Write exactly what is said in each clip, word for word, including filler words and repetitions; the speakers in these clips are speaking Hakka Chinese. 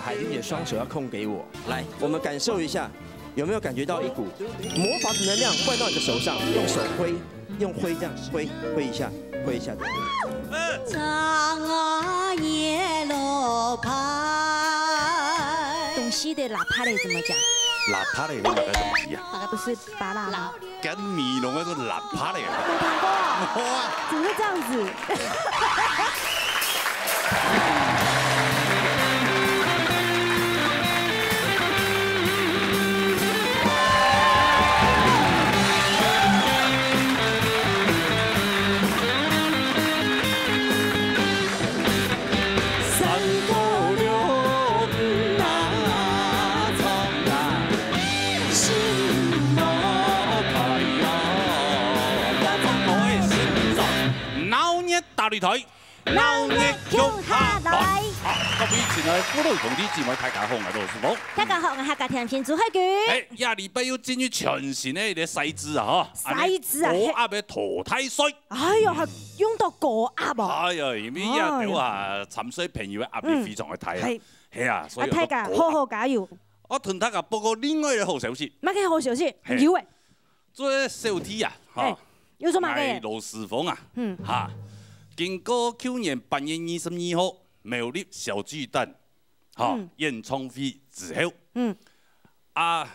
海玲姐双手要空给我，来，我们感受一下，有没有感觉到一股魔法的能量灌到你的手上？用手挥，用挥这样挥，挥一下，挥一下。东西的拉帕嘞怎么讲？拉帕嘞，那个东西啊？那个不是巴拉吗？ 干米龙那个拉帕嘞。没看过。哇，怎么会这样子？闹热打擂台，闹热共下來。啊，各位親愛的婦女兄弟姊妹，大家好，𠊎係羅斯峰。大家好，𠊎係客家甜心朱海軍。哎，這禮拜又進入全新的一個賽制啊，哈。賽制啊，高壓个淘汰賽。哎喲，還用到高壓哦。哎呀，因為這兜啊，參賽朋友个壓力非常个大啊。係。係啊，所以啊，大家好好加油。 我同大家報告另外一個好消息。麼个好消息？嘿。有誒。做小弟啊，哈，嘿，又做麼个？𠊎羅斯峰啊，嗯。哈，經過舊年八月二十二號苗栗小巨蛋，哈，嗯。演唱會之後，嗯。啊，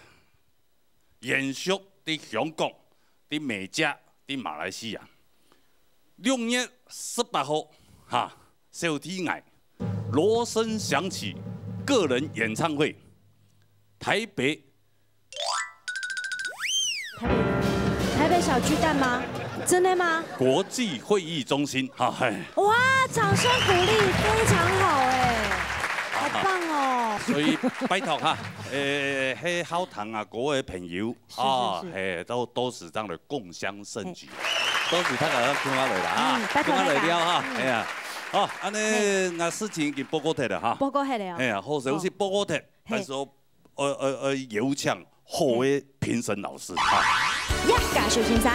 延續在香港、在美加、在馬來西亞，六月十八號，哈，小弟𠊎 羅聲響起個人演唱會，台北，台北，台北小巨蛋嗎？真的嗎？國際會議中心，哈，嘿。哇，掌聲鼓勵，非常好哎，好棒哦。所以拜託哈，呃，係好聽啊歌个朋友， 是，是，哦，是。嘿，都，都係恁樣个共襄盛舉。嘿。都係大家共下來啦，哈，嗯，拜託大家。共下來尞哈，嗯。哎呀，好，恁樣，嘿。𠊎事情已經報告忒了哈。報告忒了哦。哎呀，好消息報告忒，哦。但是哦，嘿。呃，呃，呃，有請好个評審老師哈。葉家修先生，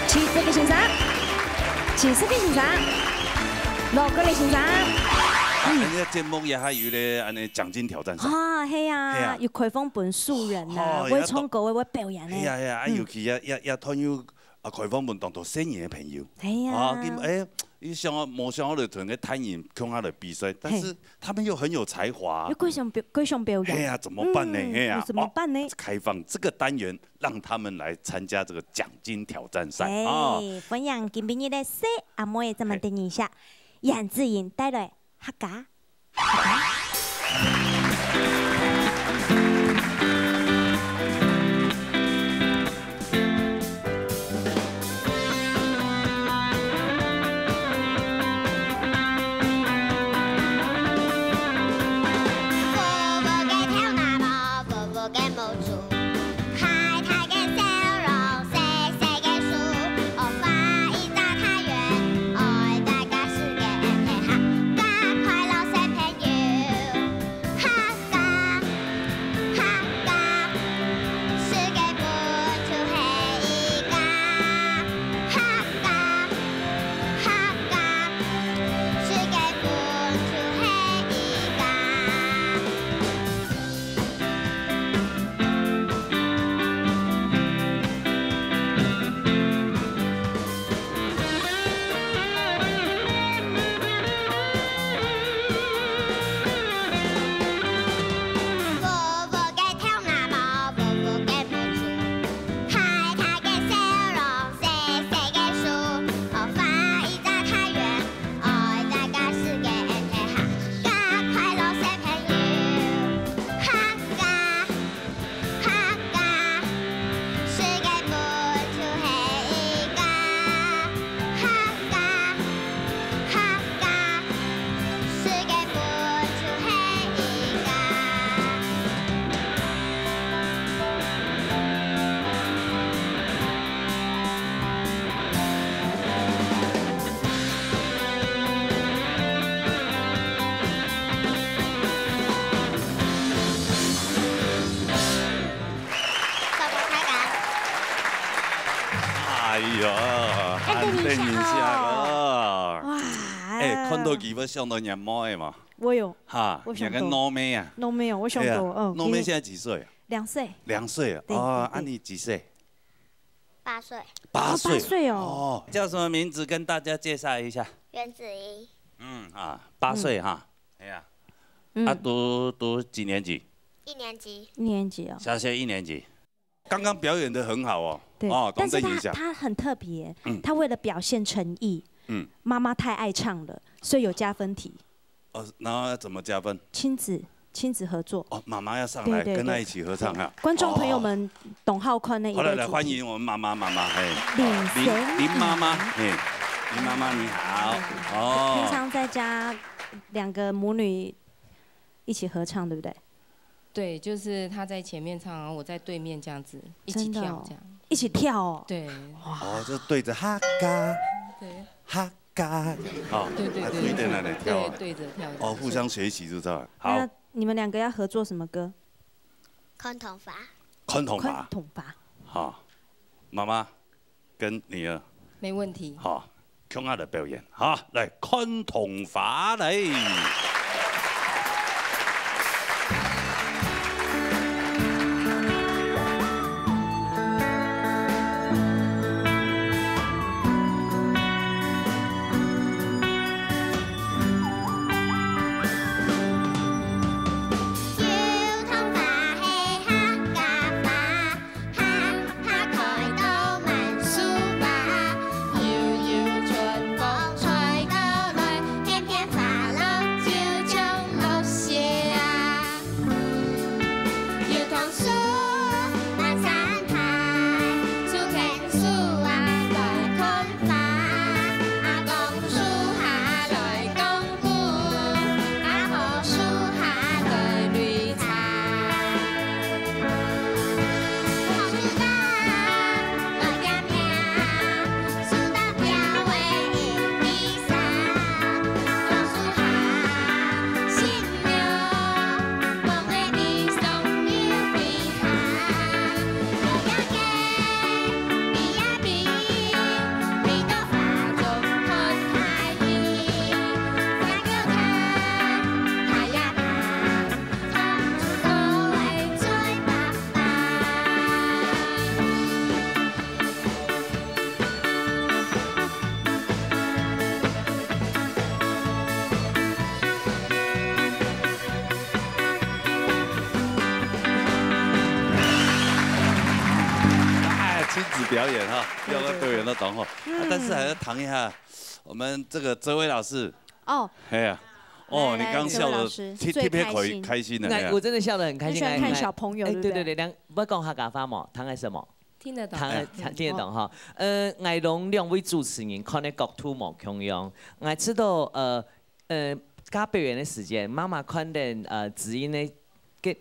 徐志傑先生，徐志傑先生，羅國立先生。啊，嗯。人家節目也還有咧，恁樣獎金挑戰賽。啊，係啊，係啊。有開放分素人啊，哦，會唱歌个，會表演个。係啊，係啊，啊，嗯。尤其也，也，也團友 啊，開放分當多細人个朋友。係啊。啊，佢，哎，佢想要，無想要來同个大人共下來比賽，但是，嘿。他們又很有才華。又過想表，過想表演。哎呀，怎麼辦呢？嗯，哎呀，怎麼辦呢？哦，開放這個單元，讓他們來參加這個獎金挑戰賽啊。哎，歡迎今晡日个細阿妹，咱們等一下，嘿。顏志穎帶來客家 哎呀，恁樣一下哦。恁樣一下哦。哇。哎，看到佢會想到若妹嘛。我有，哈，我想到。兩个老妹啊。老妹哦，我想到，哎呀，嗯，老妹现在几岁啊？两岁。两岁啊？对，哦，对，对。啊，你几岁？八岁。八岁。哦，八岁哦。哦，叫什么名字？跟大家介绍一下。袁子怡。嗯，啊，八岁哈。嗯。哎呀，嗯。啊，读，读几年级？一年级。一年级哦。小学一年级。 刚刚表演得很好哦。对，哦，但是他，懂得影响。他很特别，嗯。他为了表现诚意，嗯。妈妈太爱唱了，所以有加分题。哦，然后要怎么加分？亲子，亲子合作。哦，妈妈要上来，对，对，跟他一起合唱哈。对。观众朋友们，哦。懂浩宽那一位姐姐。好，来，来，欢迎我们妈妈，妈妈，嘿。林，啊，林，森林妈妈，怡。嘿，林妈妈你好。哦。平常在家，两个母女一起合唱，对不对？ 对，就是他在前面唱，然后我在对面这样子一起跳，真的哦，这样。一起跳哦。对。哦，就对着哈嘎，对。哈嘎，哦，对，对，对，还不一定那里跳啊。对，对着跳着。哦，互相学习就知道了。好。那你们两个要合作什么歌？看童话。看童话。看童话。好，妈妈， 跟女儿。没问题。好，共下来表演，好，来，看童话来。哎，亲子表演哈，对，要不要表演到当好？对，对。啊，但是还要谈一下我们这个哲伟老师。哦。哎呀，哦，来，来，你刚笑得特，哲伟老师，特别开心。最开心。开心的，哎呀。那我真的笑得很开心。很喜欢看小朋友，哎，对不对？对，对，对，两，不要讲客家话嘛，谈个什么？ 听得懂。谈，哎。听得懂哈。呃，𠊎同兩位主持人看个角度無共樣。𠊎知道，呃，呃，教表演个時間，媽媽看等，呃，子英个，个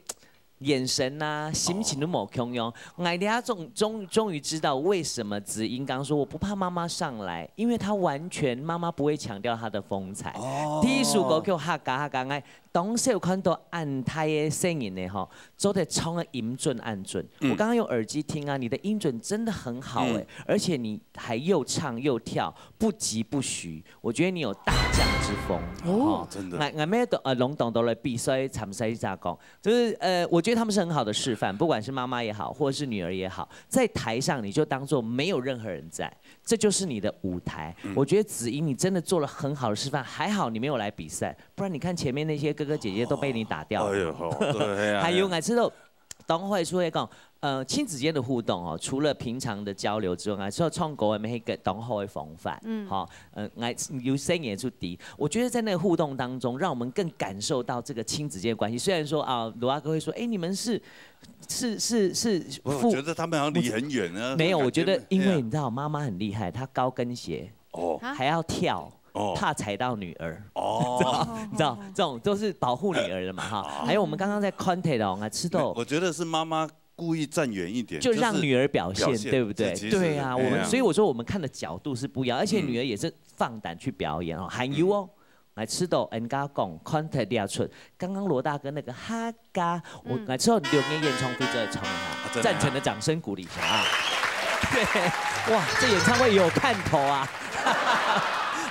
眼神啊，心情都無共樣。哦。𠊎這下終，終，終於知道為什麼子英剛說我不怕媽媽上來，因為她完全，媽媽不會強調她的風采。哦。第一首歌曲客家，客家，𠊎 當少看到恁大个細人仔吼，做得唱个音準恁準。嗯。我剛剛用耳機聽啊，你的音準真的很好欸，嗯。而且你還又唱又跳，不疾不徐，我覺得你有大將之風。哦，吼。真的。𠊎，𠊎乜都，呃，攏當多來比賽，參賽者講，就是，呃，我覺得他們是很好的示範，不管是媽媽也好，或者是女兒也好，在台上你就當作沒有任何人在， 這就是你的舞台。嗯。我覺得子英，你真的做了很好的示範，還好你沒有來比賽，不然你看前面那些哥哥姐姐都被你打掉了。哎喲，吼，對啊，還有，哎呀。𠊎知道，當會出來講，呃，親子間的互動哦，除了平常的交流之外，還知道唱歌个乜係一個當好的方法。嗯。好，呃，𠊎有聲音出底，我覺得在那個互動當中，讓我們更感受到這個親子間的關係。雖然說啊，羅大哥會說，哎，你們是 是，是，是，不，我覺得他們好像離很遠啊，沒有，這種感覺。我覺得因為你知道，哎呀。媽媽很厲害，她高跟鞋，哦。啊？還要跳，哦。怕踩到女兒。哦。你知道，這種都是保護女兒的嘛，哈。哦。還有我們剛剛在 content 哦，啊，吃豆。我覺得是媽媽故意站遠一點，就讓女兒表現，就是表現，對不對？這其實，對啊，我們，哎呀。所以我說我們看的角度是不一樣，而且女兒也是放膽去表演哦，嗯。還有哦。 𠊎知道人家講，看得出，剛剛羅大哥那個客家，我，嗯。𠊎知道六月演唱會再唱一下，啊，真的啊。贊成的掌聲鼓勵一下啊。對，哇，這演唱會有看頭啊。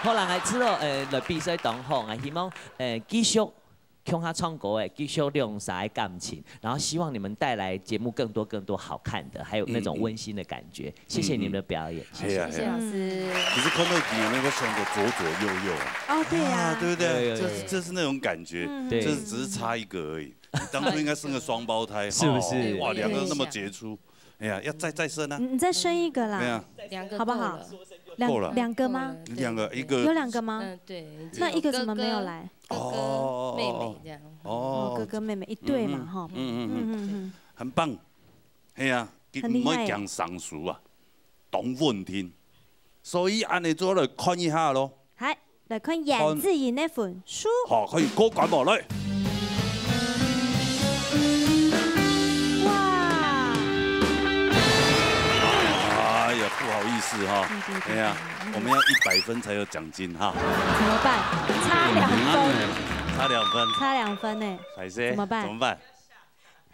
好啦，𠊎知道，呃，來比賽當好，𠊎希望，呃，繼續共下唱歌个，繼續兩儕个感情，然後希望你們帶來節目更多更多好看的，還有那種溫馨的感覺。謝謝你們的表演，謝謝。係啊，係啊。謝謝老師。其實看到你有沒有想到左左右右啊？哦，對啊。啊，對不對？有，有，有，有。這，這是那種感覺，嗯。對。就是只是差一個而已。你當初應該生個雙胞胎，是不是？哇，兩個那麼傑出，哎呀，要再，再生啊。你，你再生一個啦。對啊。兩個好不好？夠了。兩，夠了。兩個嗎？夠了，對。兩個，一個。有兩個嗎？嗯，對，那一個怎麼沒有來？哥哥、哦，妹妹這樣。哦。哦，哥哥妹妹一對嘛，嗯，哈。嗯，嗯，嗯。嗯，嗯，嗯。很棒。係啊，很厲害。毋會驚生疏啊，當穩定。所以恁樣做來看一下咯。好，來看顏志英个分數。好，可以過關無？來。哇！哎呀，不好意思哈。對，對，對，哎呀，對，對。我們要一百分才有獎金哈。怎麼辦？差兩分。嗯，差兩分。差兩分呢。歹勢，怎麼辦？怎麼辦？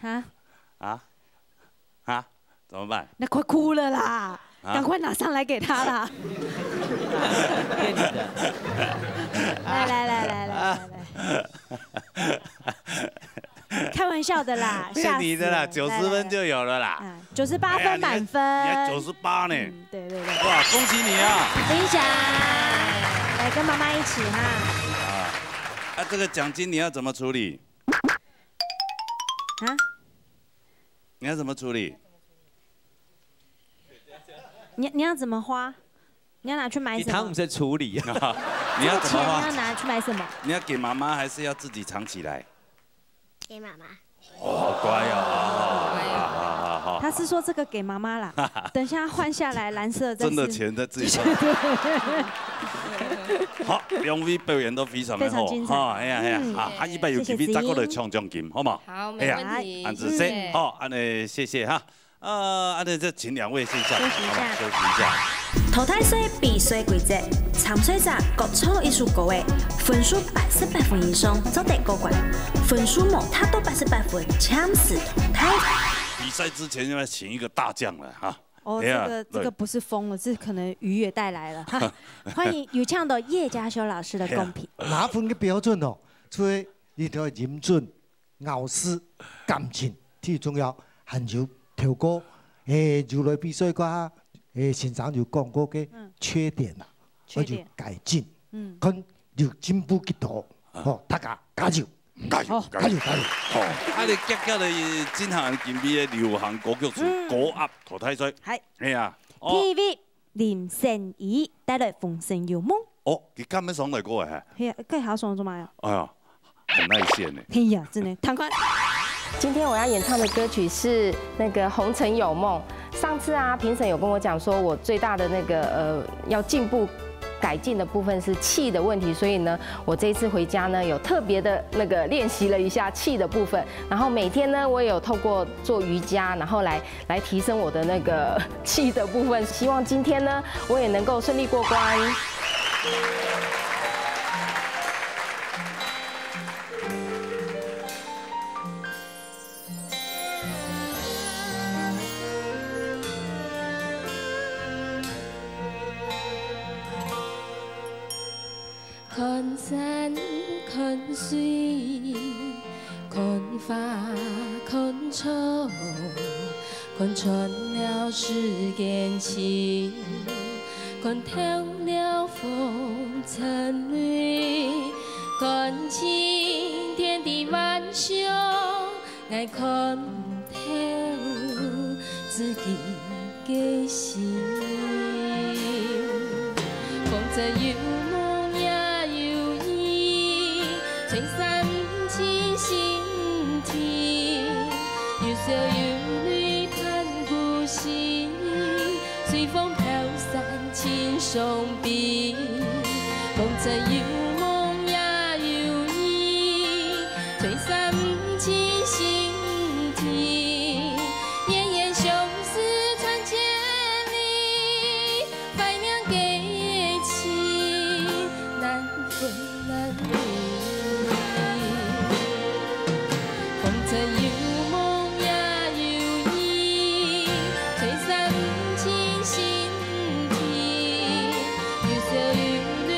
哈？啊？ 啊，怎麼辦？那快哭了啦，啊？趕快拿上來給他啦。騙你的。來，來，來。開玩笑的啦，騙你的啦，嚇死了。九十分就有了啦。來，來，來。啊，九十八分滿分。哎呀，你還，你還九十八呢。嗯，對，對，對。哇，恭喜你啊！分享。來，跟媽媽一起哈。啊，啊，這個獎金你要怎麼處理？啊？ 你要怎麼處理？你，你要怎麼花？你要拿去買什麼？你貪毋識處理啊？你要怎麼花？這個錢要拿去買什麼？你要給媽媽，還是要自己藏起來？給媽媽。哦，好乖哦，好，好，好。他是說這個給媽媽啦，等一下換下來藍色再是真的錢在自己身上。好，兩位表演都非常的好，非常精彩。哈，哎呀，哎呀，嗯。啊，啊，一百有機會再過來搶獎金，好嗎？好，哎呀，沒問題，恁仔細，謝謝。好，恁仔謝謝哈。 呃，恁仔就請兩位先下台，休息一下。好吧，休息一下。淘汰賽比賽規則，參賽者各唱一首歌仔，分數八十八分以上做得過關，分數無達到八十八分，暫時淘汰。比賽之前要請一個大將來哈。哦，哎呀，這個，這個不是瘋了，對。這可能雨也帶來了哈。歡迎有請到葉家修老師的公平。哎呀。拿分个標準哦，除了你的音準、 咬字、感情最重要，還有透過，誒，有來比賽過，誒，先生有講過个，嗯。缺點啊，缺點。愛有改進，嗯。看有進步幾多，啊。吼，大家加油，加油，好。加油，加油。好，啊，你遽遽的進行今晡日个流行歌曲，嗯。歌鴨淘汰賽。嗨。哎呀，哦。T V 林心怡帶來《風聲有夢》。哦，佢敢會上來過誒？係啊，該還上做麼个？哎呀，很耐線呢。係啊，真的，趕快。今天我要演唱的歌曲是那個《紅塵有夢》。上次啊，評審有跟我講說，我最大的那個，呃，要進步改進的部分是氣的問題，所以呢，我這一次回家呢，有特別的那個練習了一下氣的部分，然後每天呢，我也有透過做瑜伽，然後來 來提升我的那個氣的部分。希望今天呢，我也能夠順利過關。看山看水，看花看草，看穿了時間情，看透了風塵累，看清天地萬象。 𠊎看透自己个心。風中有夢也有意，吹散盡心事。有愁有慮伴孤行，隨風飄散盡傷悲。風中有夢也有意， 吹散盡心事，綿綿相思傳千里，懷念的情難分難離。風中有夢也有意，吹散盡心事，有愁有慮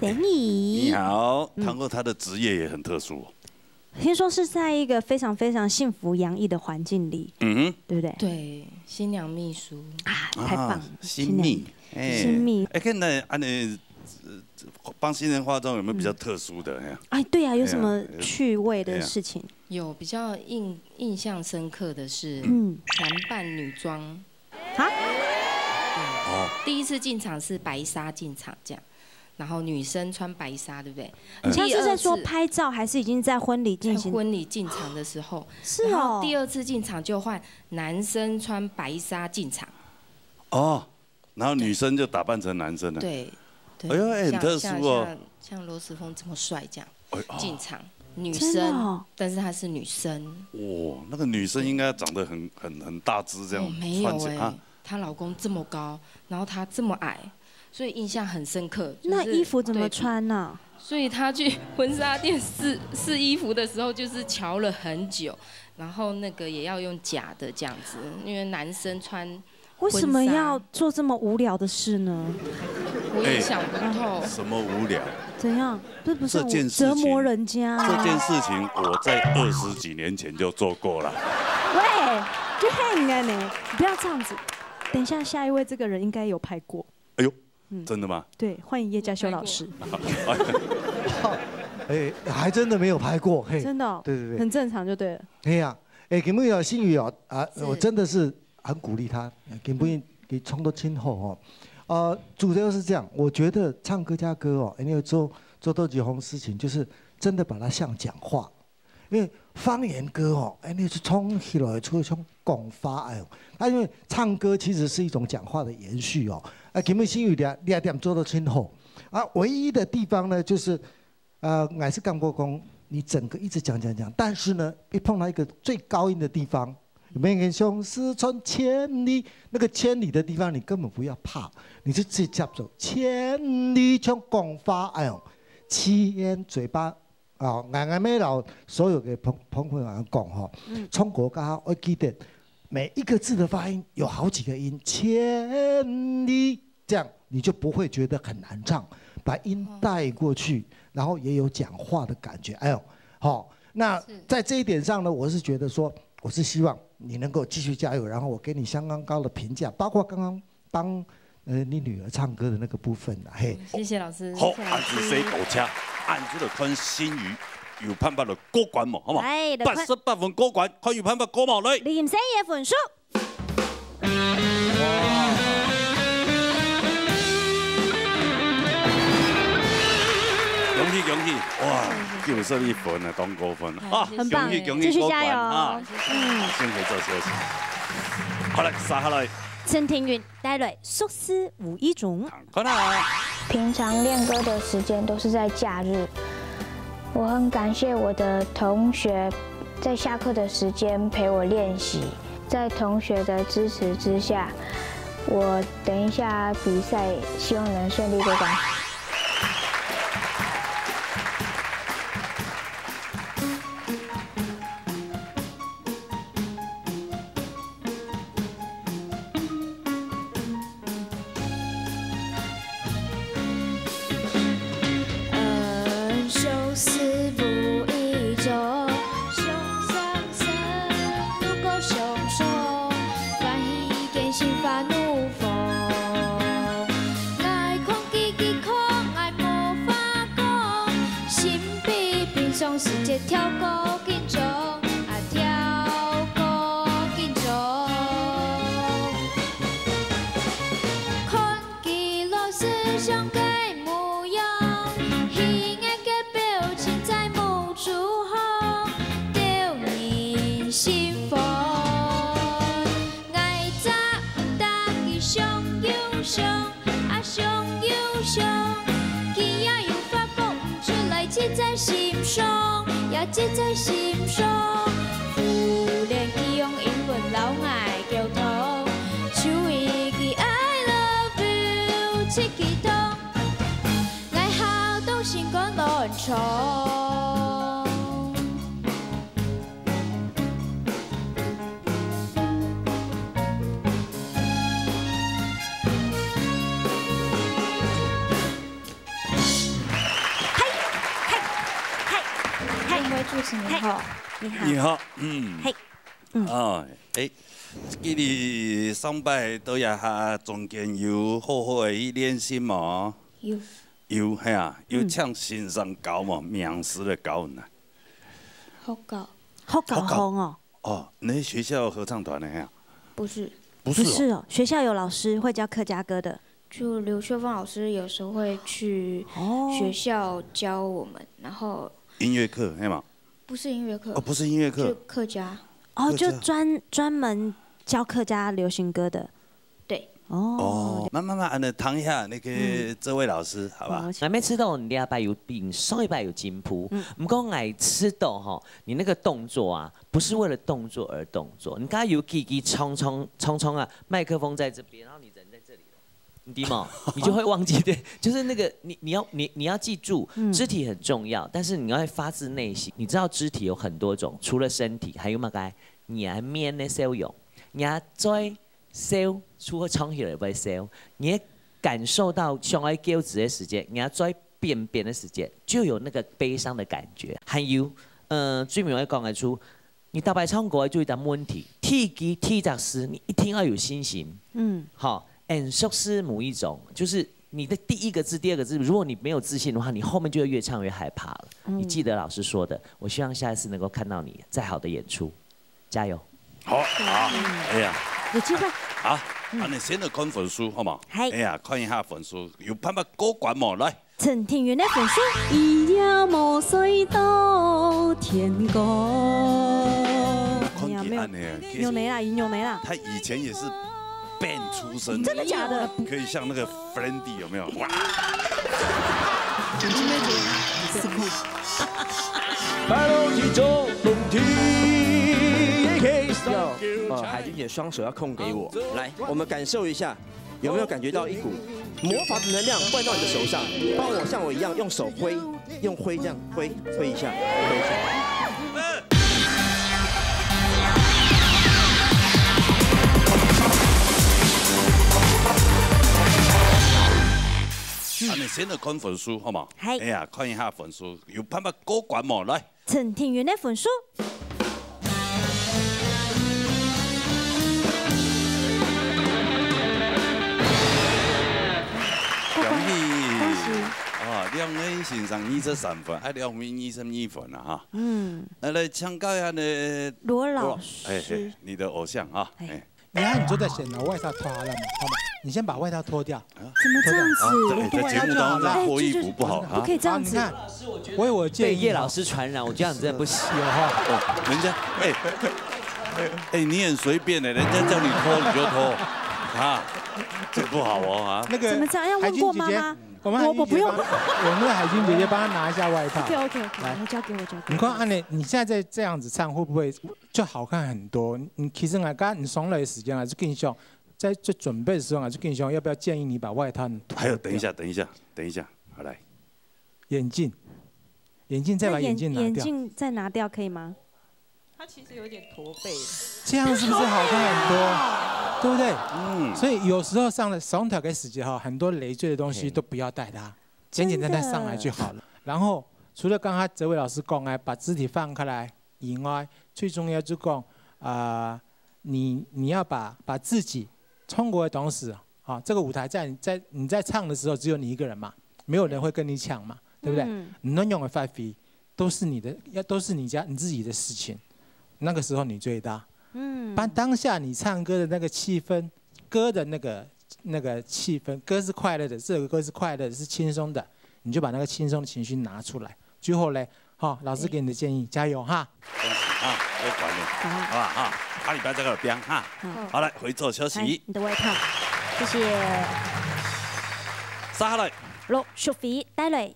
等你。你好，嗯。听说他的职业也很特殊哦。听说是在一个非常非常幸福洋溢的环境里，嗯哼。对不对？对，新娘秘书。啊，太棒了，啊，新秘，新娘，哎，新秘。哎，看来，啊，你，呃，帮新人化妆有没有比较特殊的？嗯。哎呀。哎，对啊，有什么趣味的事情？哎呀，哎呀。有比较印，印象深刻的是，嗯。男扮女装。 啊？哦。第一次进场是白纱进场这样，然后女生穿白纱，对不对？嗯。你现在是在说拍照，还是已经在婚礼进行？在婚礼进场的时候，是哦。然后第二次进场就换男生穿白纱进场。哦，然后女生就打扮成男生了。对，对。哎呦，哎，很特殊哦。像，像，像，像罗时丰这么帅这样。 哎，哦。进场，女生，真的哦。但是她是女生。哇，那个女生应该长得很，很，很大只这样哦，没有欸，穿起来啊。她老公这么高，然后她这么矮，所以印象很深刻，就是，那衣服怎么穿呢？对。所以她去婚纱店试，试衣服的时候，就是瞧了很久，然后那个也要用假的这样子，因为男生穿 为什么要做这么无聊的事呢？婚纱。我也想不透。哎，什么无聊？怎样？这不是这件事情，折磨人家啊。这件事情我在二十几年前就做过了。喂，你看人家呢，你不要这样子。等一下，下一位这个人应该有拍过。哎呦，嗯。真的吗？对，欢迎叶嘉修老师。哎，还真的没有拍过，嘿。真的哦，对，对，对。很正常就对了。哎呀，哎，给木有新宇哦，啊，是。我真的是 很鼓励他，呃，根本佢唱到真好哦。呃，主要是这样，我觉得唱客家歌哦，因为做，做到几红事情，就是真的把它像讲话，因为方言歌哦，哎，你是唱起来就像讲话哎哟，他因为唱歌其实是一种讲话的延续哦。啊，根本新宇的，你点做到真好。啊，唯一的地方呢，就是 呃，我是感觉讲，你整个一直讲讲讲，但是呢，一碰到一个最高音的地方，每个人像是穿千里，那个千里的地方你根本不要怕，你就直接走，千里像讲话，哎呦，千嘴巴啊，俺俺没老所有的朋，朋友讲哈，嗯。唱歌歌，我记得每一个字的发音有好几个音，千里。 这样你就不会觉得很难唱，把音带过去，然后也有讲话的感觉。哎呦，好，那在这一点上呢，我是觉得说，我是希望你能够继续加油，然后我给你相当高的评价，包括刚刚帮，呃，你女儿唱歌的那个部分啊，嘿。谢谢老师，好，谢谢老师。恁仔細，而且恁仔就看新宇有办法就过关无，好无？哎，就看八十八分过关，看有办法过无来。林生的分数。 恭喜恭喜！哇，九十一分啊，当高分啊！啊，很棒，恭喜恭喜，继续加油。过关啊！嗯。先回做休息。好来，接下来。陈庭云带来《宿舍无意中》。看啊。平常练歌的时间都是在假日，我很感谢我的同学在下课的时间陪我练习。 在同学的支持之下，我等一下比赛希望能顺利过关。你好，你好。你好，嗯。嘿，嗯。哦，誒，記得上擺到這下中間有好好个去練習無？有。有，係啊，有請先生教無？名師來教你啊？學校。學校學校。哦。哦，你學校有合唱團个係啊？不是。不是哦。不是哦，學校有老師會教客家歌的。就刘秀凤老師有時候會去哦。學校教我們，然後音樂課，係嗎？不是音樂課。哦，不是音樂課。就客家。哦，客家。就專，專門教客家流行歌的。對。哦。哦，慢慢慢，恁樣聽一下那個，嗯。這位老師，好吧？哦。𠊎乜知道你這擺有比上一擺有進步，嗯。毋過𠊎知道吼，你那個動作啊，不是為了動作而動作。你剛剛有幾幾唱唱唱唱啊，麥克風在這邊，然後你人在這裡了。你知嗎？你就會忘記，對，就是那個你，你要，你，你要記住，嗯。肢體很重要，但是你要發自內心。你知道肢體有很多種，除了身體，還有麼个？你个面个笑容，你个嘴笑，除了唱起來會笑，你个感受到想愛噭嘴个時節，你个嘴扁扁个時節，就有那個悲傷的感覺。還有，呃，最尾愛講个出， 你逐擺唱歌就有一個問題，第一句、第一隻字，你一定要有信心。嗯。好，很熟悉某一種，就是你的第一個字、第二個字，如果你沒有自信的話，你後面就會越唱越害怕了。嗯。你記得老師說的，我希望下一次能夠看到你再好的演出，加油！好，好，哎呀，有機會。好，嗯。恁樣先來看分數，好無？係。哎呀，看一下分數，有辦法過關無？來。 陳庭雲个分數。一夜無睡到天光。看佢恁樣，哎呀，沒有。其實牛奶啦，牛奶啦。他以前也是band出身的，真的假的？可以像那個Freddy有沒有？哇！要，呃，海君姐雙手要空給我，來，我們感受一下。 有沒有感覺到一股魔法的能量灌到你的手上？幫我像我一樣用手揮，用揮這樣揮，揮一下，揮一下。恁樣先來看分數，好無？係。哎呀，看一下分數，有辦法過關無？來。 陳庭雲个分數。恭喜！恭喜！啊，兩位先生二十三分，啊，兩位二十二分了哈。嗯。來，來請教一下呢，羅老師。羅老，哎，嘿，你的偶像啊，哎。哎。 你看，你坐在前面，外套脱下來嘛，好吗？你先把外套脱掉。怎麼這樣子？啊，這，在節目當中脫衣服不好啊。哎，這，這，不可以這樣子。好，你看，我有我的建議。被葉老師傳染，我這樣子真的不行。有哈。哦，人家，哎，哎，你很隨便的，人家叫你脫你就脫，啊，這不好哦，啊。那個，怎麼這樣？要問過媽媽？海君姐姐，我們海君姐姐幫，我不用。我們的海君姐姐幫她拿一下外套。OK，OK，OK，來。我交給我，交給我。你看，按呢，你現在這樣子唱，會不會 就好看很多。你其實啊，剛剛你上來的時間啊，就更像，在做準備的時候啊，就更像，要不要建議你把外套脫掉？還有，等一下，等一下，等一下，好，來。眼鏡，眼鏡，再把眼鏡拿掉。那眼，眼鏡再拿掉可以嗎？它其實有點駝背。這樣是不是好看很多？對不對？嗯。所以有時候上了，上台的時間哈，很多累贅的東西都不要帶它，簡簡單單上來就好了。真的。然後除了剛剛哲偉老師講，哎，把肢體放開來， 以外，最重要就講，啊，你，你要把，把自己唱歌的同時，啊，這個舞台在，在，你在唱的時候，只有你一個人嘛，沒有人會跟你搶嘛，對不對？嗯。你能用的發揮，都是你的，要，都是你家，你自己的事情，那個時候你最大。嗯。把當下你唱歌的那個氣氛，歌的那個，那個氣氛，歌是快樂的，這首歌是快樂的，是輕鬆的，你就把那個輕鬆的情緒拿出來。最後嘞， 好，老師給你的建議，加油哈。恭喜哈，過關了，好。好不好哈？下禮拜再過來拼哈。好。好，來，回座休息。來，你的外套，謝謝。接下來，陸淑妃帶來《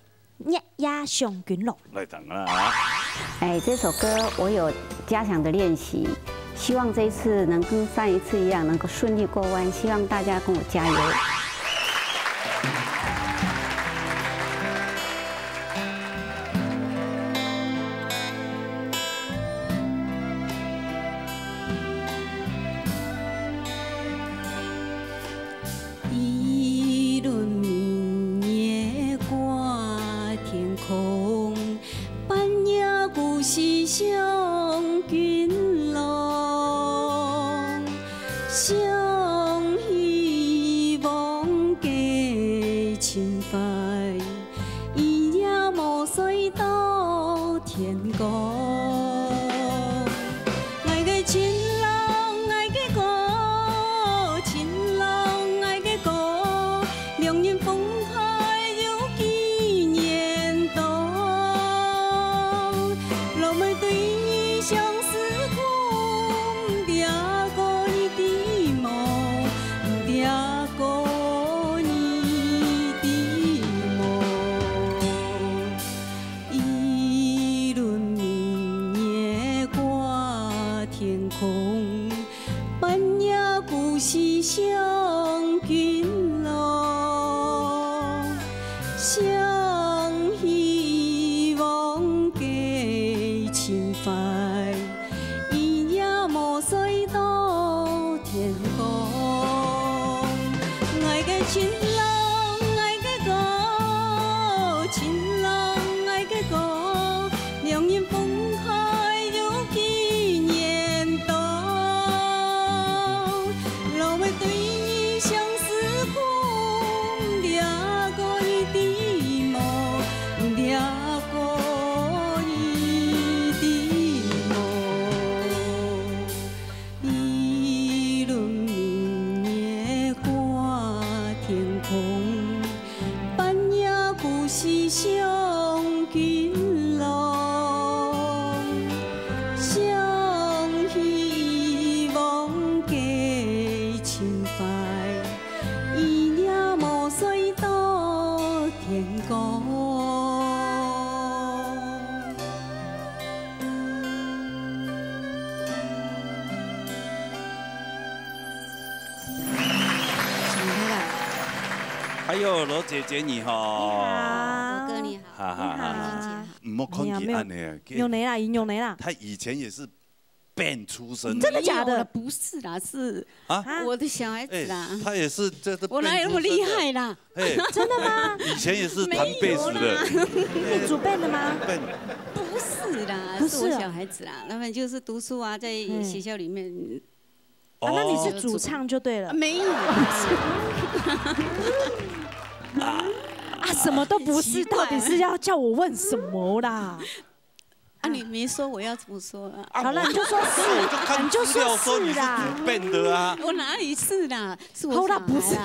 月夜上君郎》。來聽啊。哎，這首歌我有加強的練習，希望這一次能跟上一次一樣，能夠順利過關。希望大家跟我加油。上緊路，上希望个情懷，伊也無睡到天光。𠊎个情郎，𠊎个哥，情郎，𠊎个哥，兩人分開有幾年多。 老妹對你相思苦，掠過你的目，掠過你的目。一輪明月掛天空， 半夜故事上緊浪，上希望个情懷，一夜無睡到天光。上台啦！哎呦，羅姐姐你好！你好，哥哥你好，哈哈哈你好，姐姐好。唔好看佢恁呢，有你啦，有你啦。他以前也是 band 出身的。真的假的？没有啦，不是啦，是啊啊我的小孩子哎啦，，他也是这个我哪有那么厉害啦？哎，真的吗？以前也是弹贝斯的。你主 band 的吗？ band 不是啦，不是啊是我小孩子啦，他们就是读书啊，在嗯学校里面啊，那你哦是主唱就对了啊。没有啦，啊，什么都不是，奇怪啊到底是要叫我问什么啦？啊，你没说我要怎么说啊？啊好了，你就说我就是，看你就资料说你是说是啦。主 band 的啊。我哪里是啦？是我好啦小孩啦。不是小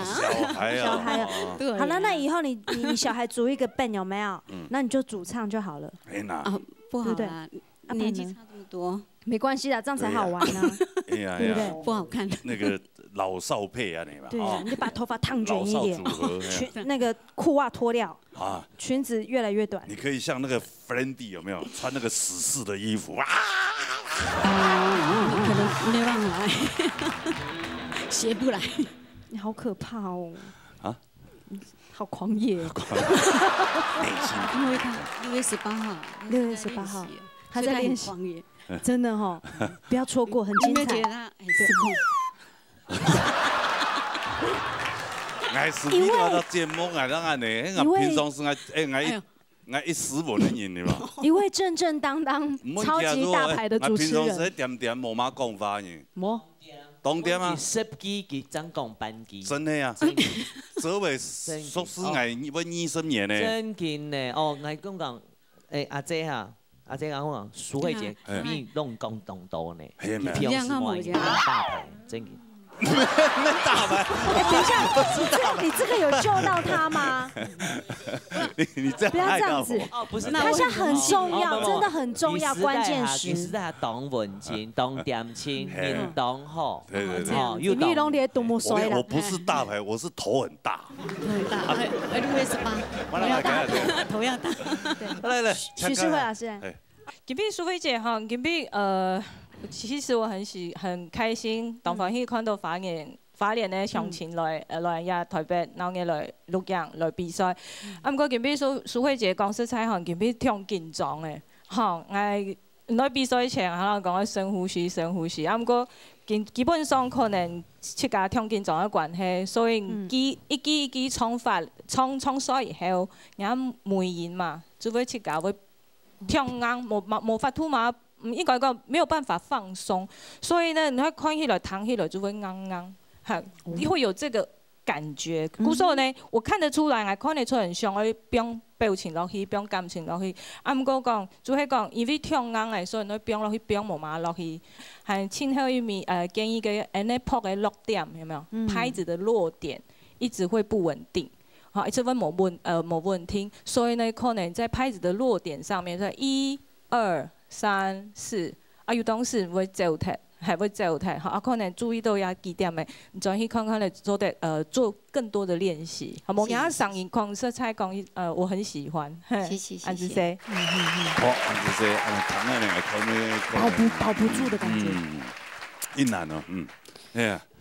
孩啊，小孩啊哦对啊，好了，那以后你你你小孩组一个 band 有没有？嗯那你就主唱就好了。哎那啊，不好对不对啦，啊年纪不然呢差这么多，没关系啦，这样才好玩啊，哎呀哎对不对呀，？不好看。那个老少配啊，你嘛对啊，哦你就把头发烫卷一点，老少组合裙那个裤袜脱掉，啊，裙子越来越短。你可以像那个 Friendly 有没有穿那个死士的衣服啊？可能没办法，学不来。你好可怕哦！啊，好狂野哦。内心因为他六月十八号，六月十八号练习他在练习所以他很狂野。真的哈，不要错过，很精彩你没有觉得。他很失控？ ，𠊎是为了到节目啊，当然呢，我平常时我哎，我一哎呦我一斯文的人，对吧？一位正正当当、超级大牌的主持人，平常时点点无嘛讲话呢，么懂点吗？十几个张讲班机，真的呀，这位熟识我我二十年呢，真紧呢。哦，我讲讲，哎，阿姐哈，阿姐讲讲，苏慧姐，嗯你弄讲当多呢，嘿没你平时嘛你这样看我一下大牌，真紧。那大牌，哎，等一下，你这个你这个有救到他吗？你你这样不要这样子害到我。哦，不是，他现在很重要，哦不不真的很重要，你实在关键哈你实时。在当文静，当点心，嘿你当好。对对对，哦，因为拢咧多么衰啦我我。不是大牌，我是头很大。头很大，哎，哎，六月十八，我来来来来头要大，来来，许世慧老师，哎，今晡日苏慧姐吼，今晡日呃，其实我很喜很开心，當歡喜看到花蓮花蓮的鄉親來呃來呀台北，然後來錄影來比賽。啊，毋過今晡日蘇蘇慧姐講實在吼，今晡日挺緊張的，吼，𠊎來比賽前，還有講愛深呼吸，深呼吸。啊，毋過基基本上可能自家挺緊張的關係，所以嗯記一記一記唱法，唱唱煞以後，然後每人嘛，就會自家會 挺硬，無無無法度嘛，嗯，應該講沒有辦法放鬆。所以呢，你會看起來、聽起來就會硬硬，哈，你會有這個感覺。故所呢，我看得出來，𠊎看得出很像，會放表情落去，放感情落去。啊，毋過講，就係講，因為挺硬誒，所以你會放落去，放無嘛落去。還盡後一面，呃，建議个，安尼拍个落點，有沒有？嗯拍子的落點一直會不穩定。 好，一直會無穩呃無穩定，所以呢，可能在拍子的落點上面，在一、二、三、四，啊，有當時會走忒，還會走忒，好，啊，可能注意到這幾點誒，你轉去看看咧，做得呃做更多的練習。好，無，是你聲音講實在講，呃，我很喜歡，嘿，謝謝謝謝安子say，好，安子say，嗯，唐爱玲来看那个保不保不住的感觉。嗯，一难哦，嗯，哎呀，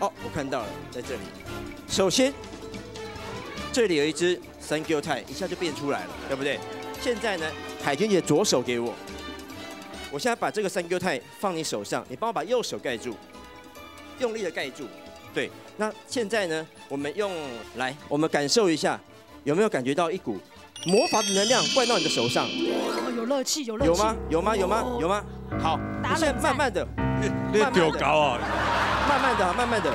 哦，我看到了，在这里。首先，这里有一只三 Q 钛，一下就变出来了，对不对？现在呢，海军姐左手给我，我现在把这个三 Q 钛放你手上，你帮我把右手盖住，用力的盖住。对，那现在呢，我们用来，我们感受一下，有没有感觉到一股魔法的能量灌到你的手上？哦，有热气，有热气。有吗？有吗？有吗？有吗？好，打冷战你现在慢慢的，你丢高啊！慢慢的，慢慢的，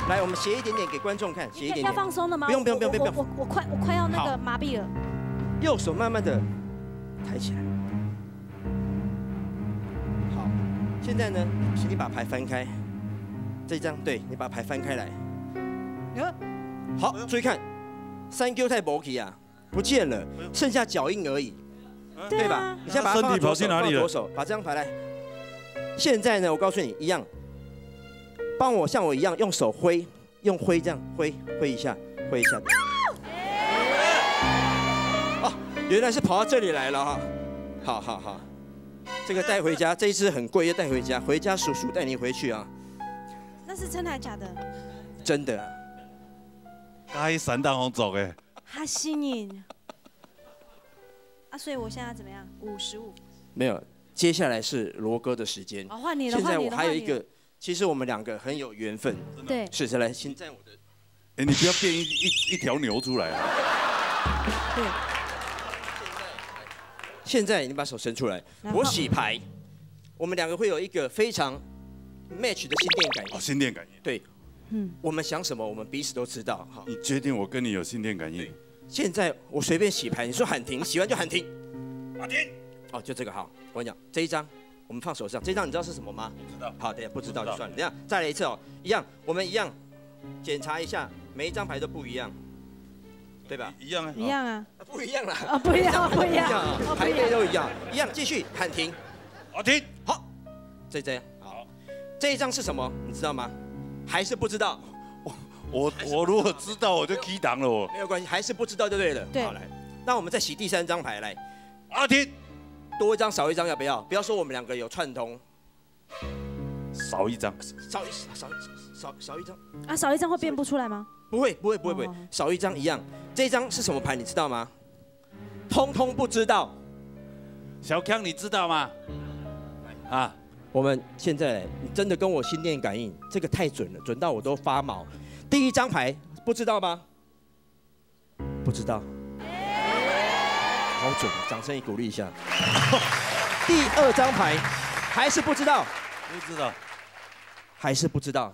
来，我们斜一点点给观众看，斜一点点。要放松了吗？不用不用不用不用我我我我快我快要那个好麻痹了。右手慢慢的抬起来。好，现在呢，请你把牌翻开，这张，对，你把牌翻开来。呃好，注意看，三 Q 钛没去啊，不见了，剩下脚印而已，对吧？你现在把它放到左手，身体跑去哪里了放到左手，把这张牌来。现在呢，我告诉你，一样，帮我像我一样用手挥，用挥这样挥挥一下，挥一下。哦，原来是跑到这里来了哈。好好好，这个带回家，这一只很贵，要带回家，回家叔叔带你回去啊。那是真的还假的？真的啊。該散彈紅族的，哈西宁。啊，所以我现在怎么样？五十五。没有，接下来是罗哥的时间。哦，换你了，现在换你了，我还有一个换你了。，其实我们两个很有缘分。对是，是，来，请站我的。哎，你不要变一一一条牛出来啊！对，现在你把手伸出来，然后我洗牌，我们两个会有一个非常 match 的心电感应。哦，心电感应，对，嗯，我们想什么，我们彼此都知道哈。你确定我跟你有心电感应？现在我随便洗牌，你说喊停，洗完就喊停。阿天，哦，就这个好。我跟你讲，这一张我们放手上，这一张你知道是什么吗？不知道。好，等一下不知道就算了。等一下再来一次哦，一样，我们一样检查一下，每一张牌都不一样，对吧？一样啊。一样啊。啊，不一样啦。啊，不一样，不一样，啊，哦牌背都一样，一样继续喊停。阿天，好，这张好，这一张是什么？你知道吗？还是不知道？我我如果知道，我就key档了我。没有关系，还是不知道就对了。对好来，那我们再洗第三张牌来，阿天，多一张少一张要不要？不要说我们两个有串通，少一张，少一少一少少一张，啊，少一张会变不出来吗？不会不会不会不会哦，少一张一样。这一张是什么牌？你知道吗？通通不知道。小康你知道吗？啊，我们现在你真的跟我心电感应，这个太准了，准到我都发毛。第一张牌不知道吗？不知道。好准，掌声鼓励一下。第二张牌还是不知道，不知道。还是不知道。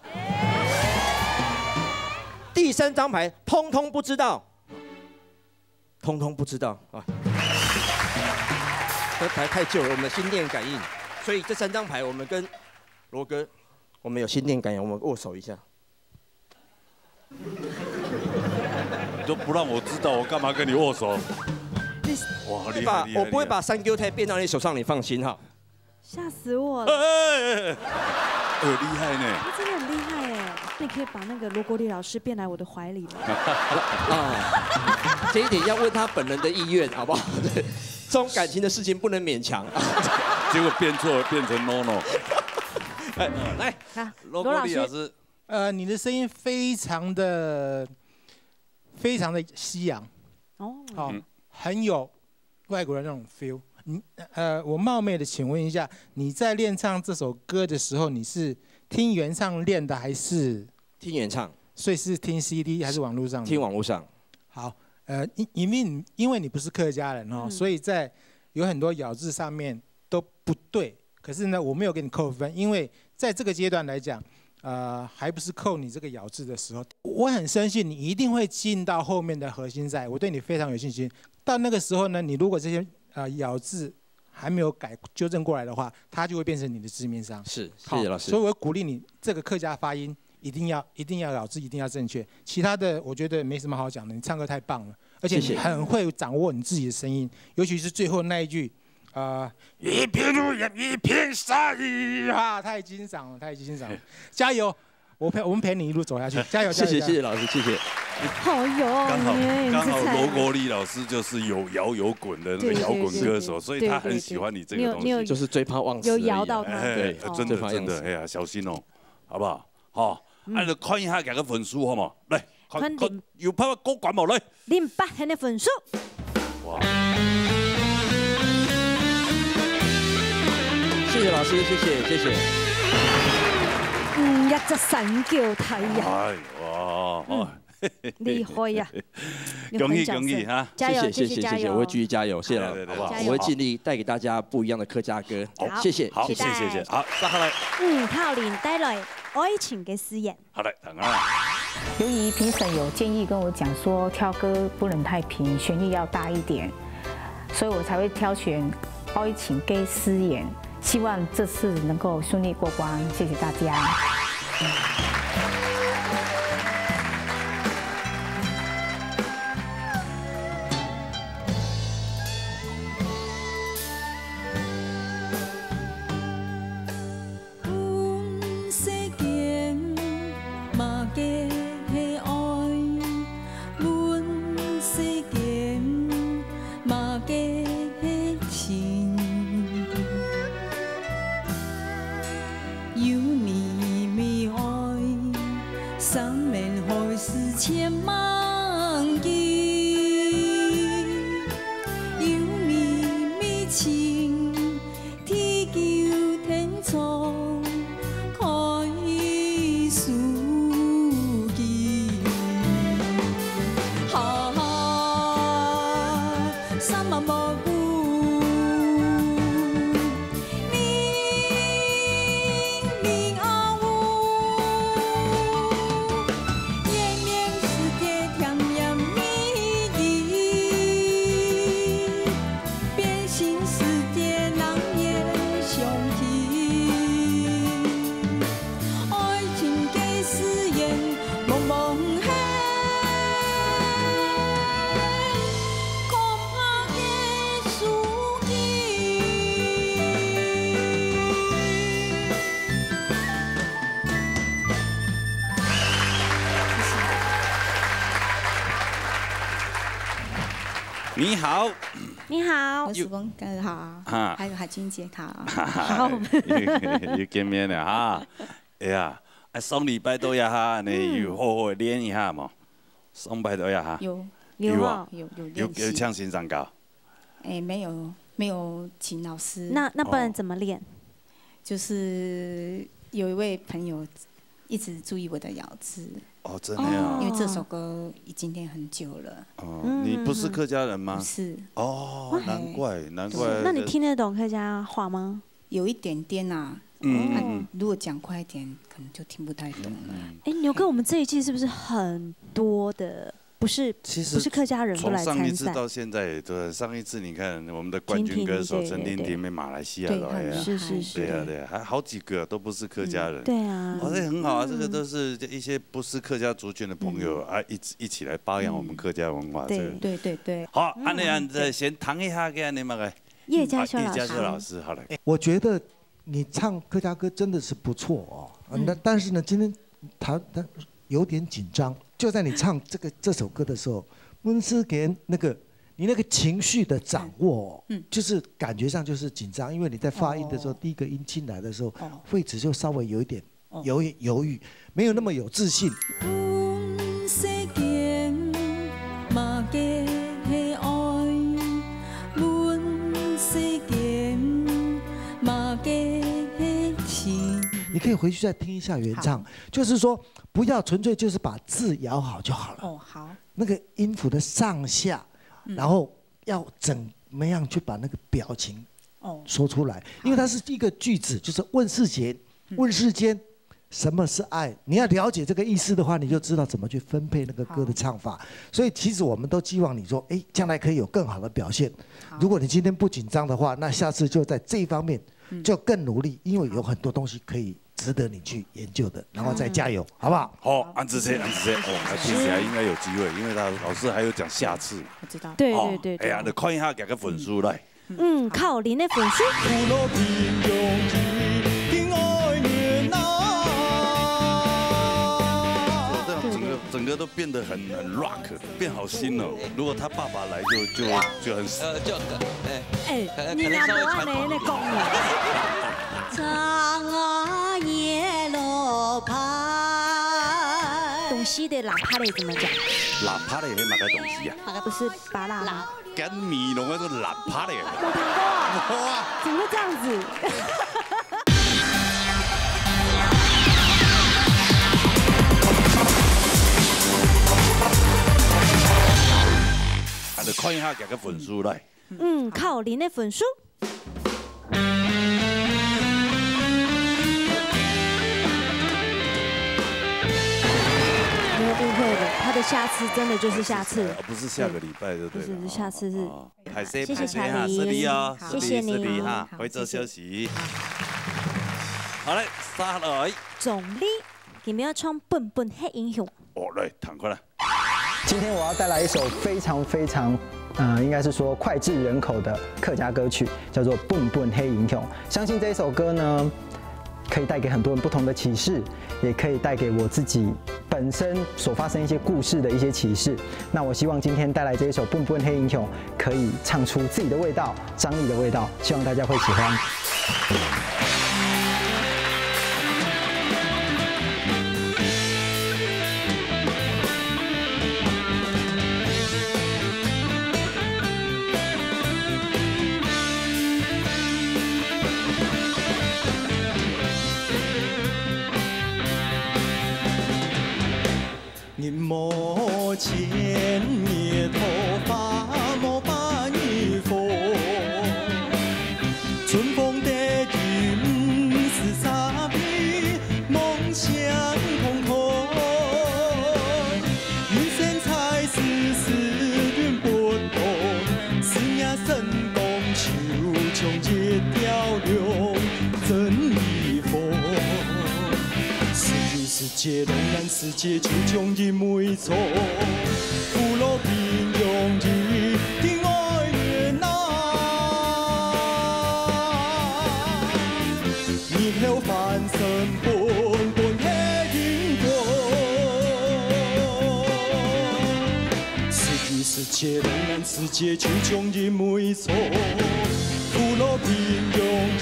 第三张牌通通不知道，通通不知道啊。这牌太旧了，我们心电感应，所以这三张牌我们跟罗哥，我们有心电感应，我们握手一下。你都不让我知道，我干嘛跟你握手？哇，厉害厉害！把我不会把三 Q 钛变到你手上，你放心哈。吓死我了！哎，哎，哎，哎，厉害呢！他真的很厉害哎！你可以把那个罗国立老师变来我的怀里吗？啊，这一点要问他本人的意愿，好不好？对，这种感情的事情不能勉强。结果变错了，变成 no no。来，啊，罗国立老师，呃，你的声音非常的、非常的西洋，哦，好、很有外国人那种 feel。你呃，我冒昧的请问一下，你在练唱这首歌的时候，你是听原唱练的，还是听原唱，所以是听 C D 还是网络上的？听网络上。好，呃，因因为你因为你不是客家人哦，嗯所以在有很多咬字上面都不对。可是呢，我没有给你扣分，因为在这个阶段来讲，呃，还不是扣你这个咬字的时候。我很深信你一定会进到后面的核心赛，我对你非常有信心。到那个时候呢，你如果这些呃咬字还没有改纠正过来的话，它就会变成你的致命伤。是，好谢谢老师所以。我鼓励你这个客家发音一定要一定要咬字一定要正确，其他的我觉得没什么好讲的。你唱歌太棒了，而且谢谢你很会掌握你自己的声音，尤其是最后那一句啊，一片乌云一片沙雨哈，太欣赏了，太欣赏了，加油！我陪我们陪你一路走下去，加油！谢谢加油谢谢老师，谢谢。好有哦，刚好你也刚好是菜罗国立老师就是有摇有滚的那个对对摇滚歌手，对对所以他很喜欢你这个东西。你有你有就是嘴巴忘词而已啊。有摇到他，哎，对哦真的这方样子真的，哎呀，小心哦，好不好？好，啊，就看一下佢个分數好無？來，看，看看有辦法過關無？來。零八分个分數。哇！謝謝老師，謝謝，謝謝。嗯，一隻三九太陽。哎，哇，嗯，厲害呀！恭喜恭喜哈！加油，謝謝，繼續加油。謝謝，謝謝，我會繼續加油，謝謝老師，對，對，對，好不好？加油。我會盡力帶給大家不一樣的客家歌。好，謝謝，好，謝謝。謝謝，謝謝。好，接下來。嗯，靠林帶來愛情个誓言。 好，來，等啊。由於評審有建議跟我講說，挑歌不能太平，旋律要大一點，所以我才會挑選《愛情个誓言》，希望這次能夠順利過關，謝謝大家。你好。你好。有時光哥好，哈。還有海清姐好。好。又，又見面了哈。哎呀，啊，上禮拜到這下呢，嗯。有好好練一下無？上禮拜到這下。有。有啊。有，有，有練習。有，有請先生教？哎，沒有，沒有請老師。那，那不然怎麼練？哦。就是有一位朋友一直注意我的咬字。哦，真的啊。哦。因為這首歌已經練很久了。哦，嗯。你不是客家人嗎？不是。哦，哇。難怪，難怪。對。那你聽得懂客家話嗎？有一點點啊。嗯，嗯，嗯。啊，如果講快一點，可能就聽不太懂了。嗯，嗯。哎，牛哥，我們這一季是不是很多的，不是，其實不是客家人都來參賽？從上一次到現在，對，上一次你看我們的冠軍歌手陳婷婷，陳婷婷，對，對，對。馬來西亞來的。對，他們很厲害。是，是，是。對啊，對啊，還好幾個都不是客家人。嗯。對啊。哦，那很好啊，嗯。這個都是一些不是客家族群的朋友，嗯。啊，一起，一起來發揚我們客家文化，嗯。這個。對。對，對，對。好，嗯。恁樣，恁樣，先談一下，給恁樣嘛，來。葉佳修老師。啊，葉佳修老師，好，來。我覺得 你唱客家歌真的是不錯哦。嗯，嗯。那但是呢，今天他，他有點緊張，就在你唱這個，這首歌的時候，溫思贤那個，你那個情緒的掌握哦，嗯，嗯。就是感覺上就是緊張，因為你在發音的時候，哦。第一個音進來的時候，哦。位置就稍微有一點，哦。猶豫，猶豫，沒有那麼有自信。 你可以回去再聽一下原唱，好。就是說，不要純粹就是把字咬好就好了。哦，好。那個音符的上下，嗯。然後要怎麼樣去把那個表情，哦。說出來，好。因為它是一個句子，就是問世間，嗯。問世間， 什麼是愛？你要了解這個意思的話，你就知道怎麼去分配那個歌的唱法。好。所以其實我們都希望你說，誒，將來可以有更好的表現。好。如果你今天不緊張的話，那下次就在這一方面，嗯。就更努力，因為有很多東西可以值得你去研究的，然後再加油，好。好不好？好，恁仔細，恁仔細，哦，那聽起來應該有機會，因為他老師還有講下次嘛。我知道。對，哦，對，對，對。哎呀，你看一下，給個分數來。 嗯，靠，恁个分數。這樣整個，整個都變得很，很rock，變好新哦。如果他爸爸來就，就，就很，呃，就，哎，哎，可能，你若無恁樣來講哦。东西的拉帕嘞怎么讲？拉帕嘞，迄么个东西啊？不是芭乐吗？干米龙那个拉帕嘞。我看过，哇，怎么会这样子？还得看一下佢个分数来。嗯，靠，你那分数。没有误会了，他的下次真的就是下次。哦，不是下个礼拜，对不对？不是，下次是哦，歹势，谢谢歹势哈，小林失礼啊，好失礼，谢谢你失礼哈好，回头休息。好嘞，下来。总理，今日要唱《笨笨黑英雄》。哦，来，弹过来。今天我要带来一首非常非常，呃，应该是说脍炙人口的客家歌曲，叫做《笨笨黑英雄》。相信这一首歌呢，可以带给很多人不同的启示，也可以带给我自己本身所发生一些故事的一些启示。那我希望今天带来这一首《笨笨黑英雄》，可以唱出自己的味道、张力的味道，希望大家会喜欢。 日无千日，桃花无百日红。春风得意毋是沙边，梦想空空。人生在世，时运不同，事业成功，就像一条龙，真如风。世界，世界，龙眼世界，就像一味 错，苦乐平庸一定爱人啊！日后翻身本本黑云光。世界，世界，龙眼世界，就像一味错，苦乐平庸一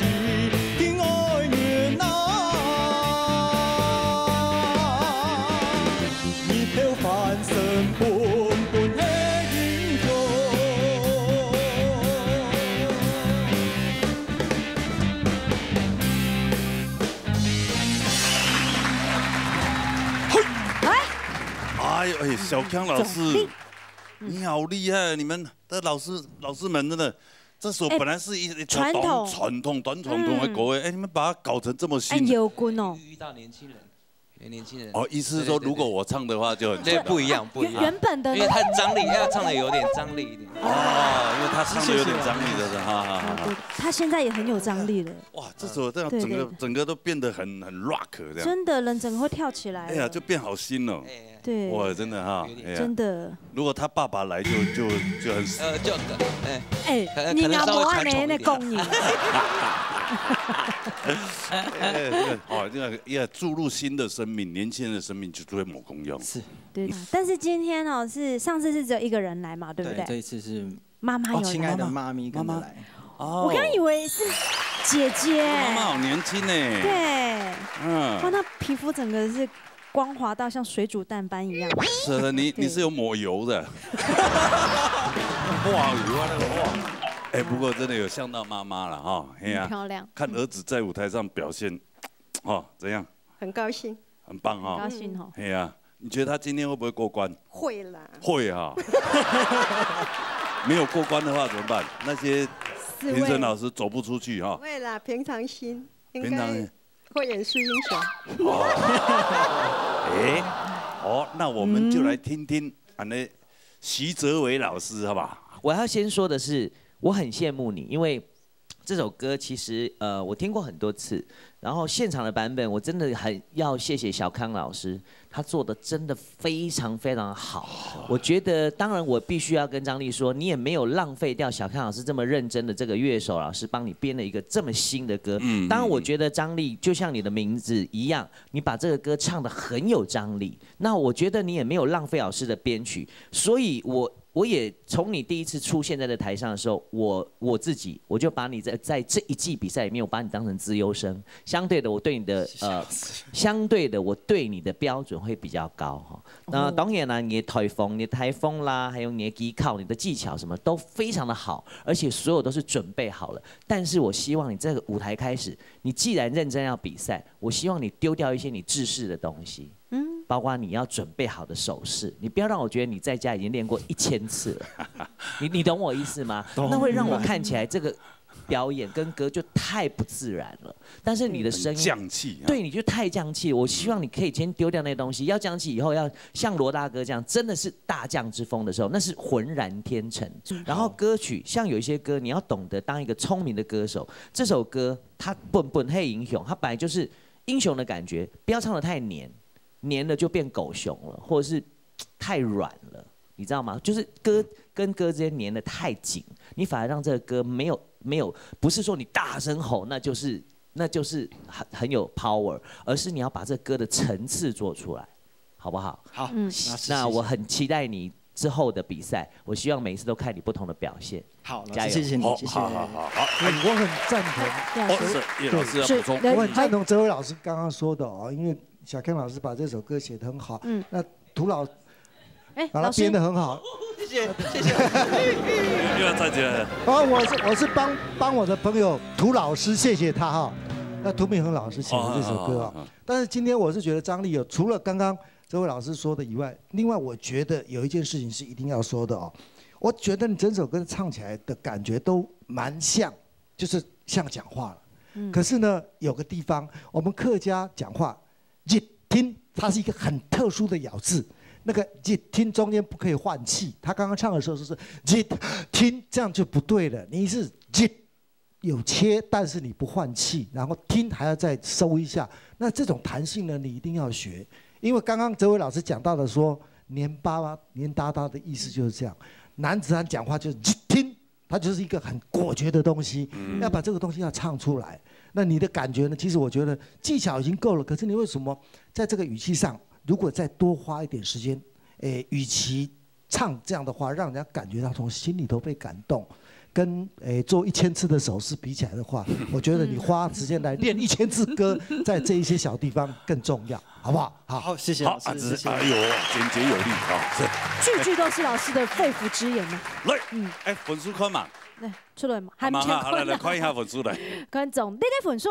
定爱人啊！ 日后翻身本本黑云光。哎呦，哎，小康老师，你好厉害！你们的老师老师们真的，这首哎本来是一一条传统传统短传统的歌哎，哎，你们把它搞成这么哎，新的。有滚哦，遇到年轻人，有年轻人。哦，意思是说，如果我唱的话就很对，不一样，不一样。原本的因为他张力，要唱的有点张力一点。哦，因为他唱的有点张力的，哈哈哈哈。他现在也很有张力了。哇，这首这样整个对对对整个都变得很很 rock 这样。真的人整个会跳起来了。哎呀，就变好新了。哎，对，哇，真的哈，有点哎呀真的。如果他爸爸来就就就很呃，就哎，哎，可能你可能稍微阿伯安传统一点尼咧讲你，哎，这个哦，这个也注入新的生命，年轻人的生命就会猛功用。是对。但是今天哦，是上次是只有一个人来嘛，对不这对？一次是妈妈有哦，亲爱的来吗？妈咪跟着来。哦我刚以为是姐姐，妈妈好年轻呢。对，哇，嗯，那皮肤整个是光滑到像水煮蛋般一样。是的，你对你是有抹油的，哇，油啊那个哇，哎，不过真的有像到妈妈了哈，哎呀，漂亮，看儿子在舞台上表现，哦，怎样？很高兴。很棒哈高，兴哦。哎呀，你觉得他今天会不会过关？会啦，会哈，没有过关的话怎么办？那些四位评审老师走不出去哈不。会啦，平常心，应平常该会演《树英雄》。哎，好，那我们就来听听俺的徐哲伟老师，好不好？我要先说的是，我很羡慕你，因为这首歌其实呃我听过很多次，然后现场的版本我真的很要谢谢小康老师，他做的真的非常非常好。我觉得，当然我必须要跟张丽说，你也没有浪费掉小康老师这么认真的这个乐手老师帮你编了一个这么新的歌。嗯当然，我觉得张丽就像你的名字一样，你把这个歌唱得很有张力。那我觉得你也没有浪费老师的编曲，所以我我也从你第一次出现在这台上的时候，我我自己我就把你在在这一季比赛里面，我把你当成资优生，相对的，我对你的，呃，相对的，我对你的标准会比较高哈。那当然啦，你的台风、你的台风啦，还有你的技巧、你的技巧什么都非常的好，而且所有都是准备好了。但是我希望你这个舞台开始，你既然认真要比赛，我希望你丢掉一些你制式的东西，嗯，包括你要准备好的手势，你不要让我觉得你在家已经练过一千次了。你你懂我意思吗？那会让我看起来这个表演跟歌就太不自然了。但是你的声音很降气啊。对，你就太降气。我希望你可以先丢掉那东西，要降气以后要像罗大哥这样，真的是大将之风的时候，那是浑然天成。然后歌曲像有一些歌，你要懂得当一个聪明的歌手。这首歌它本本黑英雄，它本来就是英雄的感觉，不要唱得太黏，黏了就变狗熊了，或者是太软了。你知道吗？就是歌跟歌之间黏得太紧，你反而让这个歌没有没有，不是说你大声吼，那就是那就是很很有 power，而是你要把这歌的层次做出来，好不好？好，嗯，那我很期待你之后的比赛，我希望每一次都看你不同的表现。好，加油！谢谢你，谢谢。好，好，好，好。嗯，我很赞同。老师，叶老师要补充。我很赞同哲伟老师刚刚说的哦，因为小康老师把这首歌写得很好。嗯，那涂老。 哎，老师编的很好，谢谢谢谢，又要站起来了。啊，我是我是帮帮我的朋友涂老师，谢谢他哈。那涂明恒老师写的这首歌啊，但是今天我是觉得张力有除了刚刚这位老师说的以外，另外我觉得有一件事情是一定要说的哦。我觉得你整首歌唱起来的感觉都蛮像，就是像讲话了。可是呢，有个地方我们客家讲话 日听，它是一个很特殊的咬字。那个日听中间不可以换气，他刚刚唱的时候是日听，这样就不对了。你是日有切，但是你不换气，然后听还要再收一下。那这种弹性呢，你一定要学，因为刚刚哲伟老师讲到的说黏巴巴、黏哒哒的意思就是这样。男子汉讲话就是日听， 它就是一个很果决的东西，要把这个东西要唱出来。那你的感觉呢？其实我觉得技巧已经够了，可是你为什么在这个语气上，如果再多花一点时间，诶，与其唱这样的话，让人家感觉到从心里头被感动，跟诶做一千次的手势比起来的话，我觉得你花时间来练一千次歌，在这一些小地方更重要，好不好？好，好，谢谢老师，谢谢。哎呦，简洁有力啊，是。句句都是老师的肺腑之言呢。来，嗯，哎，分数看嘛。来，出来嘛，还没看。好，来来看一下分数来。观众，你的分数。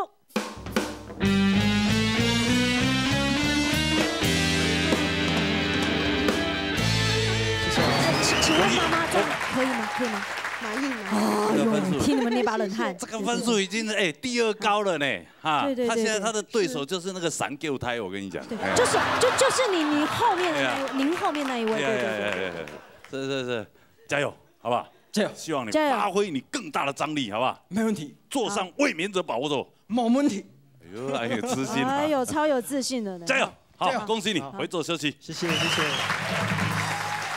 请请问妈妈这样可以吗？可以吗？满意吗？哎呦，听你们那把冷汗。这个分数已经哎第二高了呢。 哈，对对对，他现在他的对手就是那个三九胎，我跟你讲，就是就就是你你后面的那一，您后面那一位，对对对，是是是，加油，好不好？加油，希望你发挥你更大的张力，好不好？没问题，坐上卫冕者宝座，没问题。哎呦，哎呦，自信，哎呦，超有自信的呢，加油！好，恭喜你，回座休息，谢谢谢谢。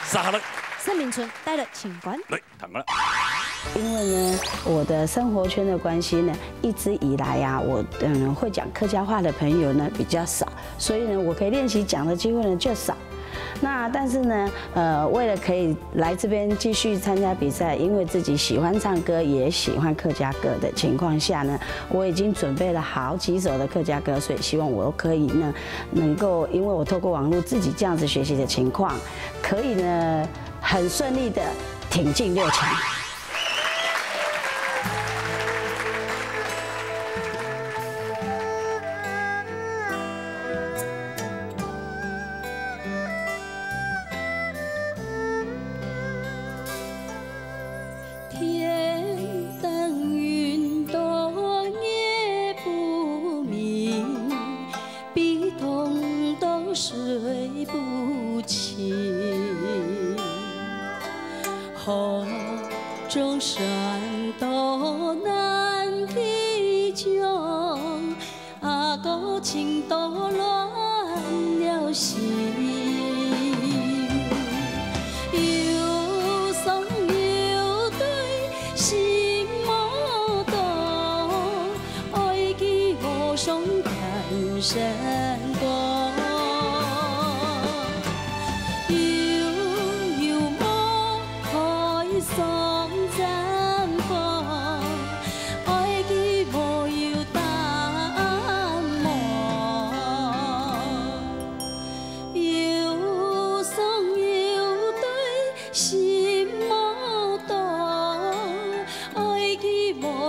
撒好了，盛明春带了请关，来，坦过来。 因为呢，我的生活圈的关系呢，一直以来啊，我嗯会讲客家话的朋友呢比较少，所以呢，我可以练习讲的机会呢就少。那但是呢，呃，为了可以来这边继续参加比赛，因为自己喜欢唱歌，也喜欢客家歌的情况下呢，我已经准备了好几首的客家歌，所以希望我可以呢，能够因为我透过网络自己这样子学习的情况，可以呢。 很顺利的挺进六强。天等云朵夜不明， 笔筒多水不清，河中山多难提穷，阿哥情多乱了心。有送有对心莫动， 爱寄无上天山高，悠悠望海上山峰。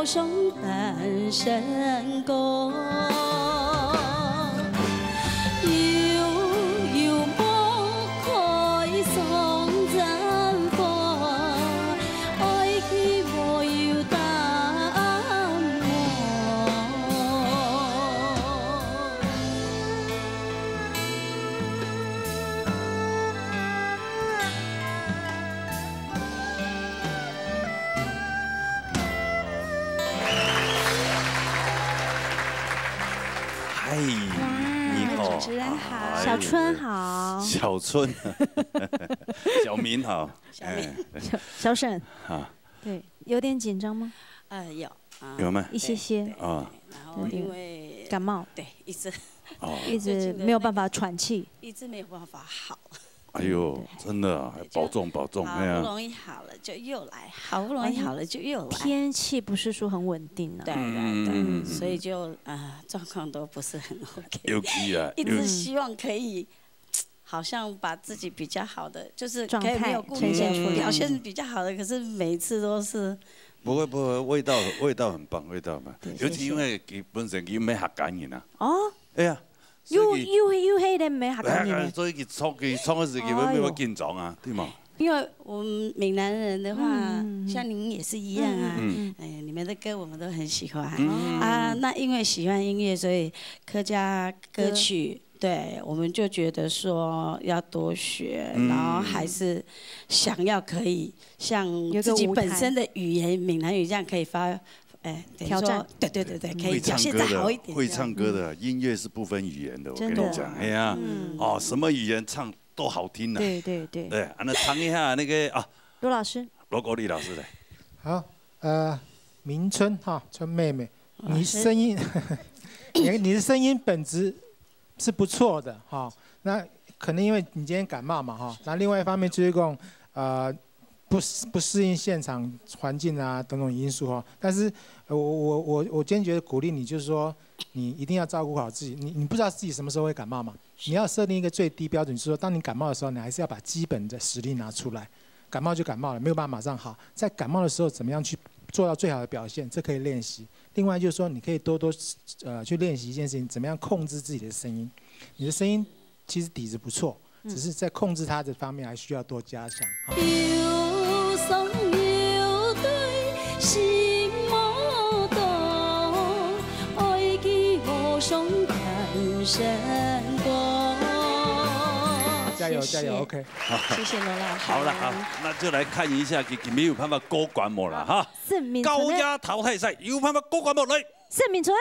上半生歌，悠悠莫开双盏花，爱去无有淡忘。 嗨，哇，你好。主持人好。哎，小春好。小春，小明好。小明。哎。小，小沈。啊。对，有点紧张吗？呃，有，啊，有吗？一些些。对，对，啊。对，然后因为，对，对。感冒。对，一直，哦。一直没有办法喘气。最近的那个，一直没有办法好。 哎呦，对。真的啊，对，就保重，保重，好不容易好了，哎呀。就又来，好不容易好了，哎呀，就又来。天气不是说很稳定啊。对，对，对，嗯，嗯，嗯，所以就，呃，状况都不是很OK。尤其啊，一直希望可以，尤其，好像把自己比较好的，就是可以没有顾虑的，状态呈现出来。表现比较好的，可是每一次都是。不会，不会，味道，味道很棒，味道很棒。对，尤其因为佢本身佢毋係客家人啊。谢谢。哦。哎呀， 又，所以佢，又，又係咧，毋係客家人呢。哎，所以佢唱，佢唱个時，佢會，哎喲。會緊張啊，對嗎？因为我们闽南人的话，嗯，嗯，嗯。像您也是一样啊。嗯，嗯，嗯。哎，你们的歌我们都很喜欢。嗯。啊，那因为喜欢音乐，所以客家歌曲，歌。对，我们就觉得说要多学，嗯。然后还是想要可以像自己本身的语言，有个舞台。闽南语这样可以发，哎，等于说，挑战。对，对，对，对，可以表现再好一点这样。会唱歌的，会唱歌的，嗯。音乐是不分语言的，我跟你讲，真的。哎呀，嗯。哦，什么语言唱都好听啊。对，对，对。对，啊，那唱一下那个，啊，罗老师。罗国立老师来。好，呃，明春哈，春妹妹，你声音，你，你的声音本质是不错的哈。那可能因为你今天感冒嘛哈，那另外一方面就是讲，呃，不适，不适应现场环境啊等等因素哈。但是，呃，我，我，我，我坚决鼓励你，就是说你一定要照顾好自己。你，你不知道自己什么时候会感冒嘛，你要设定一个最低标准，就是说，当你感冒的时候，你还是要把基本的实力拿出来。感冒就感冒了，没有办法马上好。在感冒的时候，怎么样去做到最好的表现，这可以练习。另外就是说，你可以多多，呃，去练习一件事情，怎么样控制自己的声音。你的声音其实底子不错，嗯。只是在控制它的方面还需要多加强。好。有双有对心无动，爱去无伤感生活。加油，谢谢。加油，OK。谢谢罗老师。好了，好，那就来看一下，佢，佢今日有办法过关无啦，哈。 沈明春个高压淘汰赛，有办法过关无？来。沈明春。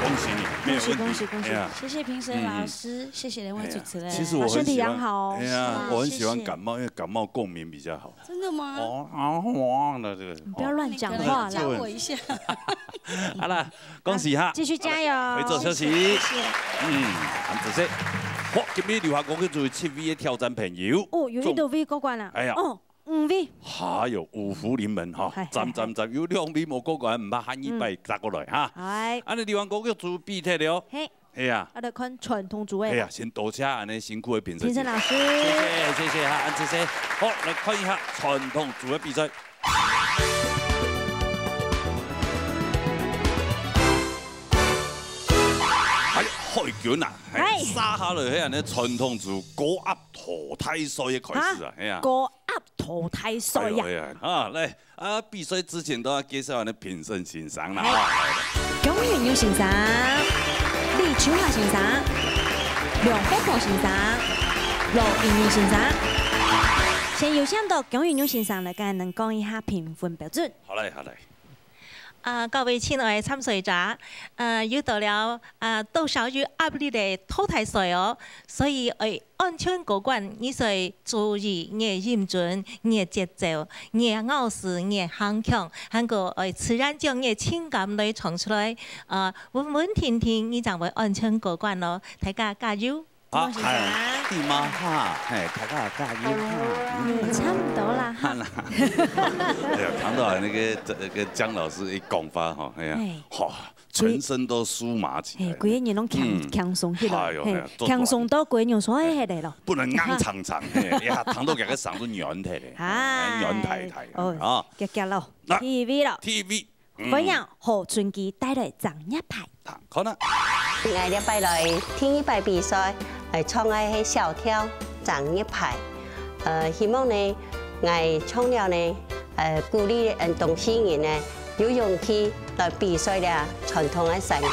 恭喜你，没有问题。恭喜，恭喜，恭喜。哎呀。谢谢评审老师，嗯。谢谢两位主持人。哎呀，其实我很喜欢，把身体养好哦。哎呀，是啊，我很喜欢感冒，谢谢。因为感冒共鸣比较好。真的吗？哦，啊，哇，那这个，你不要乱讲话啦。哦。教我一下。好了， 恭喜哈！好，继续加油。回转休息。谢谢，谢谢。嗯，恁仔細。好，今日流行歌曲最七位个挑战朋友。哦，有幾多位過關啊？哎呀。哦，五位。還有五福臨門哈，嗨，嗨，讚，讚，讚，有兩位無過關，毋怕下一擺再過來哈。嗯。哎。恁仔流行歌曲最比賽了哦。嘿。哎呀。啊，來看傳統組个。哎呀，先多謝恁仔辛苦个評審。評審老師。謝謝，謝謝哈，恁仔細。好，來看一下傳統組个比賽。 哎，海軍啊，哎，哎。接下來，係恁仔傳統組高壓淘汰賽个開始啊，哈？係啊。高壓淘汰賽啊。哎喲，哎呀，啊，來，啊，比賽之前都愛介紹恁仔評審先生啦，哎。哈。江雲玉先生、李秋霞先生、梁伯伯先生、羅英英先生。先有請到江雲玉先生來跟咱講一下評分標準。好嘞，好嘞。 啊，各位親愛个參賽者，啊，又到了，啊，多少有壓力个淘汰賽哦，所以愛安全過關，你需要注意你个音準、你个節奏、你个咬字、你个聲腔，還過愛自然將你个情感來唱出來。啊，穩穩定定，你正會安全過關咯。大家加油！好，恭喜啊！哎，地妈哈，嘿，大家加油哈。嗯，差不多啦哈。哈啦。哎呀，谈到那个，这个姜老师一讲话哈，哎呀，哎。哇，全身都酥麻起来。哎，规个人拢轻，嗯。轻松起来，哎呦，嘿，哎呀，做大。轻松到规个人说，哎，嘿，来咯。不能硬撑撑，嘿，哎呀，谈到这个嗓子软起来，哎，哎，软太太哦，啊。夹夹咯，那第一位咯。第一位，嗯。欢迎何春琪带来《粽叶派》。 看啊。𠊎這擺來第二擺比賽，來唱个係小調《粽葉派》。呃，希望呢，𠊎唱了呢，呃，鼓勵，嗯，當事人呢，有勇氣來比賽這傳統个山歌。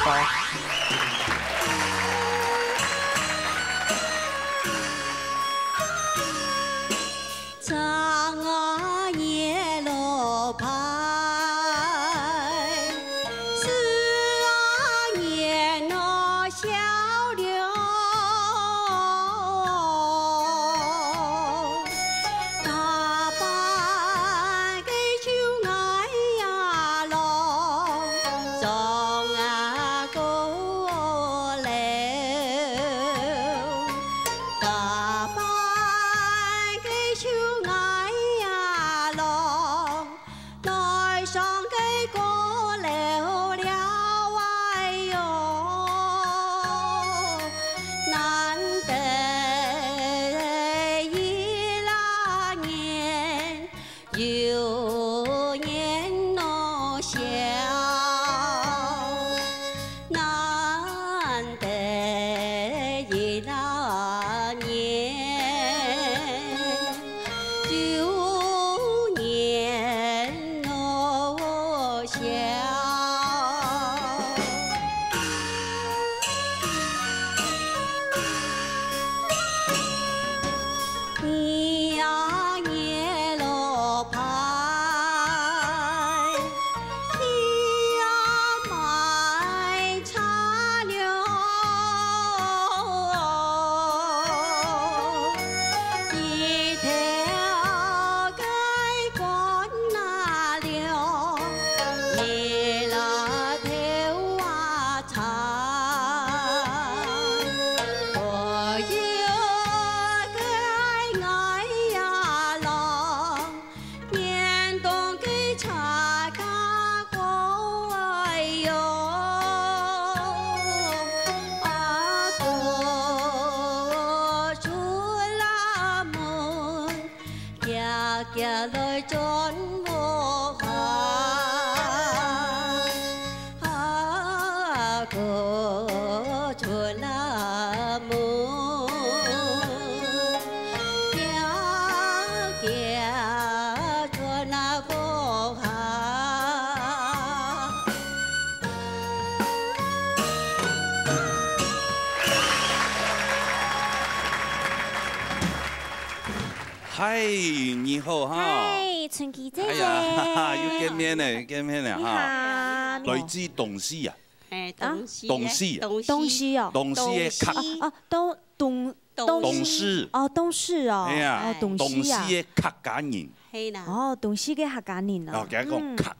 嗨，你好哈。嗨，春琪姐姐。哎呀，哈哈，又见面了，又见面了哈。你好，你好。来自东势啊？哎，啊？东势，东势啊。东势。东势哦。东势的客。东势。哦，东，东，东势。东势。哦，东势哦。哎呀，哦，东势啊。东势的客家人。嘿啦。哦，东势个客家人啊。哦，给他讲客。嗯。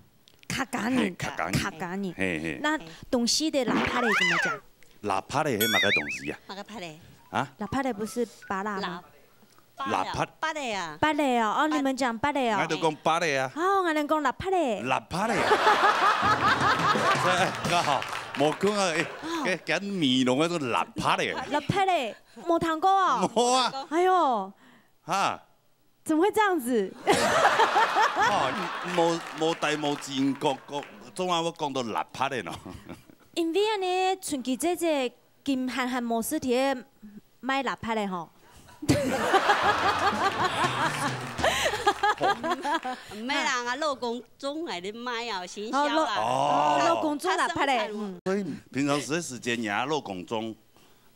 客家人，嘿，客家人。客家人。嘿，嘿。那东势个喇叭嘞怎么讲？喇叭嘞，迄么个东西啊？么个芭嘞？啊？喇叭嘞不是芭乐吗？喇，芭嘞啊？芭嘞啊？芭嘞哦，哦，你们讲芭嘞哦。我都讲芭嘞啊。哦，我们讲喇叭嘞。喇叭嘞。哎，刚好，无讲啊，哎，哦。给，给迷龙那种喇叭嘞。喇叭嘞，没听过哦。没啊。哎呦。哈。 怎么会这样子？哦，无，无带无真讲，讲，总啊，我讲到喇叭的喏。因为安尼，春琪姐姐今还还无事体卖喇叭嘞吼。毋係啦，我老公總係咧賣啊，行銷啊。哦，老，哦。哦，老公總喇叭嘞，嗯。所以平常时的时间，你老公总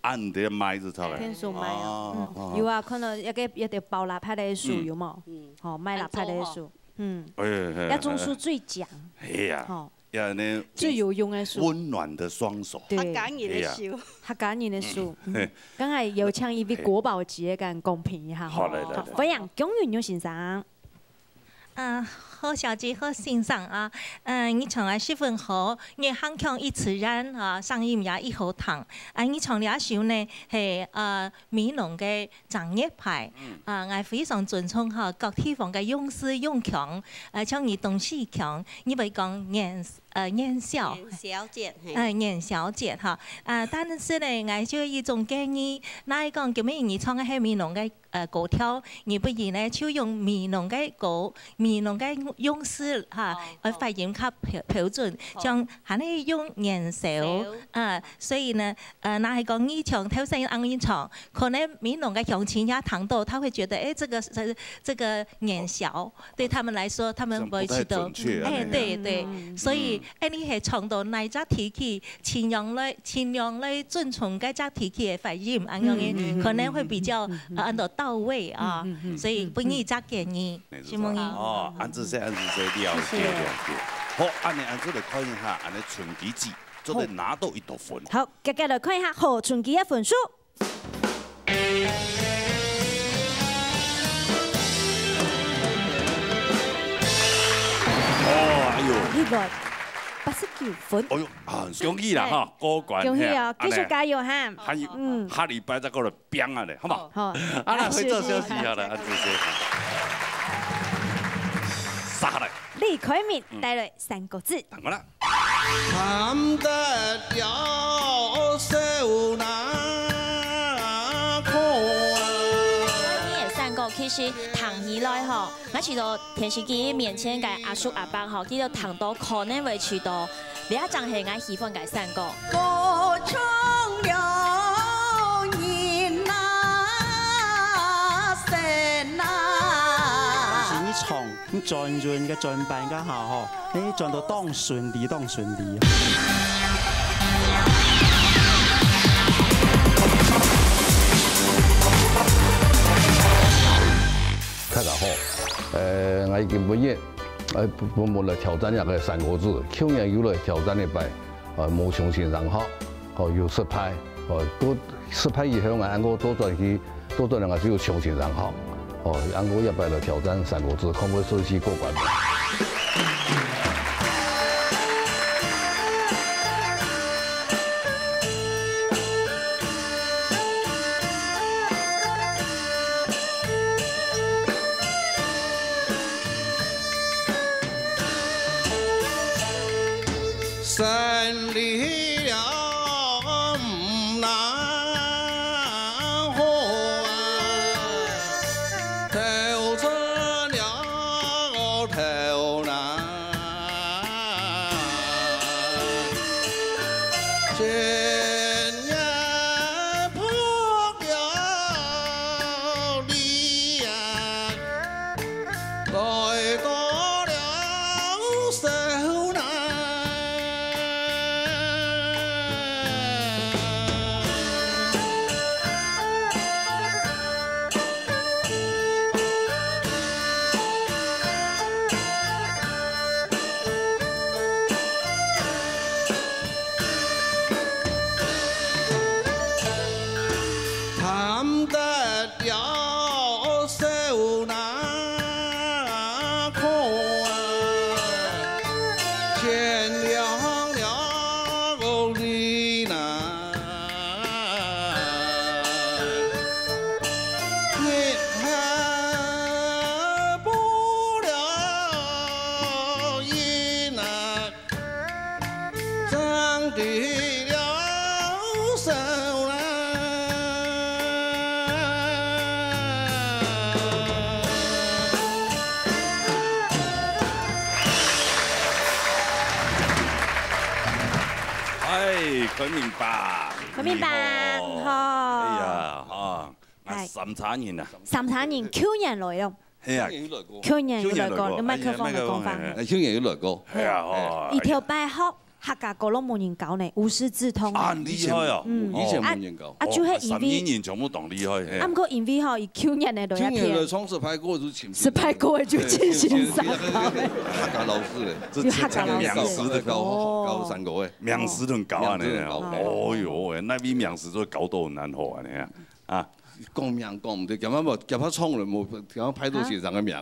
按你个麦子出来。变数麦啊，哦，嗯，哦，有啊，可能一个，一个包喇叭个手，嗯。有无？嗯。吼，卖喇叭个手，很重吼。嗯。哎，哎，哎。要种树最强。哎呀，吼。要呢，最有用的手。温暖的双手。对。客家人的手。哎呀。客家人的手，嗯。嗯。刚才有请一位国宝级的，敢公平一下，吼。好，来，来，来。好，欢迎姜云玉先生。啊，好，小姐，好，先生啊，嗯，你唱个十分好，你行腔一自然啊，聲音也一好聽。啊，你唱這首呢，係，呃，美濃个正月牌。啊，𠊎非常尊重哈，各地方个用詞用腔，呃，像你東勢腔，你會講元，呃，元宵。元宵節，嘿。呃，元宵節哈。啊，但是呢，𠊎就有一種建議，若係講今晡日你唱个係美濃个 呃，高調，你不如呢，就用美濃个高，美濃个用詞哈，哦，來發音較標，標準，好。像還係用元宵，啊，所以呢，呃，若係講你像頭先恁樣唱，可能美濃个鄉親也聽到，他會覺得，哎，這個是，這個元宵，對他們來說，他們不會知道。這樣不太準確啊，哎，那樣。對，對，嗯。所以，哎，你係唱到哪一隻地區， 盡量來，盡量來尊重該隻地區个發音，恁樣个可能會比較，呃，恁樣到位啊。所以分你一隻建議，承蒙你。哦，恁仔細，恁仔細，了解，謝謝。了解。好，恁樣，恁仔細來看一下，恁樣春枝姊做得拿到幾多分？好，遽遽來看一下好春枝个分數。 哦，哎喲。一百八十九分。哎喲，啊，恭喜啦哈，過關恭喜哦，嘿，繼續加油哈。恁樣，還有，嗯。下禮拜再過來拚啊咧，好無？好。啊，來，回到消息好了，啊，謝謝。啊，謝謝。殺下來。李凱明帶來三個字。等我啦。 你个山歌其實聽起來吼，𠊎試著電視機面前个阿叔阿伯吼，佢兜聽著可能會試著，這正係𠊎喜歡个山歌。 轉運个轉班該下吼，哎，轉到當順利，當順利。大家好，呃，𠊎今晡日，呃，本，本來挑戰這个山歌子，舊年有來挑戰一擺，呃，無相信上好，哦，有失敗，哦，都失敗以後，𠊎還過倒轉去 倒轉來𠊎就有相信人吼。哦，恁樣這擺來挑戰山歌子，看會順序過關無？ 哎，凱明伯，凱明伯，你好。你好。哎呀，哈，啊，哎。三儕人啊。三儕人，舊年來咯。 係啊。舊年有來過。舊年有來過，舊年有來過。你麥克風个講法。哎，麥克風，哎，哎。哎，舊年有來過。係啊，哦，哎。一條白鶴，客家歌攏無人教呢，無師自通。啊，很厲害哦。嗯。以前無人教。啊，就係因為，哦，三年前全部當厲害，係啊。啊，毋過因為吼，佢舊年个來一遍。舊年來唱失敗過就請，失敗過就請先生。對，請，請，請那個客家老師嘞。有客家老師。名師个教，教山歌个。名師同教啊，名師同教。哦喲，那位名師就教到很難好啊，那樣啊。 講名講毋對，驚怕無，驚怕唱了無，驚怕拍到先生个名。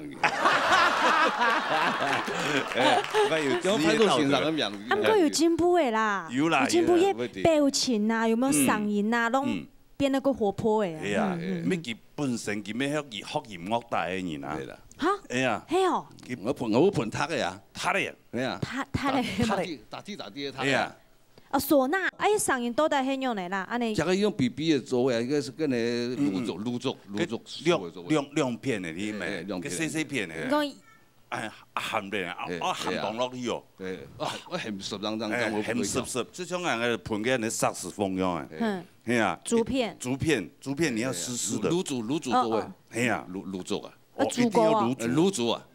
哎，我有注意到个。叫潘斗先生个名字。啊，毋過有進步个啦，有啦，有進步，有啦，一表情啊，有無有聲音啊，嗯。攏嗯。變得較活潑个啊。係啊，嗯，嗯，嗯。乜佢本身佢乜學，學音樂帶个人啊。對啦。哈？哎呀。係哦。佢我本，我本他个呀。他个呀。哎呀。他，他个。打，打的，打的，打的，他个。哎呀。 啊，嗩吶，啊，伊聲音到底係仰仔啦？恁仔。這個用B B个做个，應該係跟那魯族，嗯，嗯。魯族，魯族，兩，做个。兩，兩片个，你明？哎，哎，兩片。个細細片个。你講，哎，啊，含咧，啊，哎，啊，含當落去哦。哎，啊，啊，很濕當當，哎，當會不會很濕濕，就像那個噴个那薩克斯風樣哎。嗯。係啊，竹片。竹片，竹片你要濕濕的。哎，魯族，魯族做个。哦，哦。係啊。魯，魯族啊。啊，哦，一定要魯族。竹篙啊。魯族啊。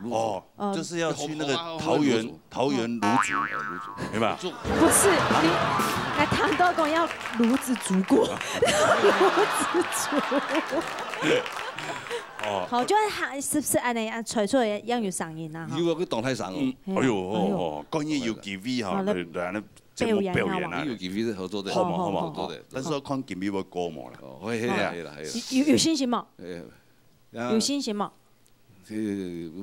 哦，哦。就是要去那個桃園，桃園魯族，哦，魯族。哎，魯族。對吧？魯族。不是，你還談到講要爐子煮過，爐子煮。哦。好，就係還係不是恁仔啊，吹出來一樣有聲音啊，哈。如果佢當大聲哦。嗯，哎喲，哎喲。哦，哦，萬一有機會哈，好，來來，來節目表演啊。表演啊。有機會係合作个。好嘛，好嘛，好嘛。合作个。但是要看今日會過無啦。哦，會，會啦，好。會啦，會啦。有，有信心無？會。啊。有信心無？ 這，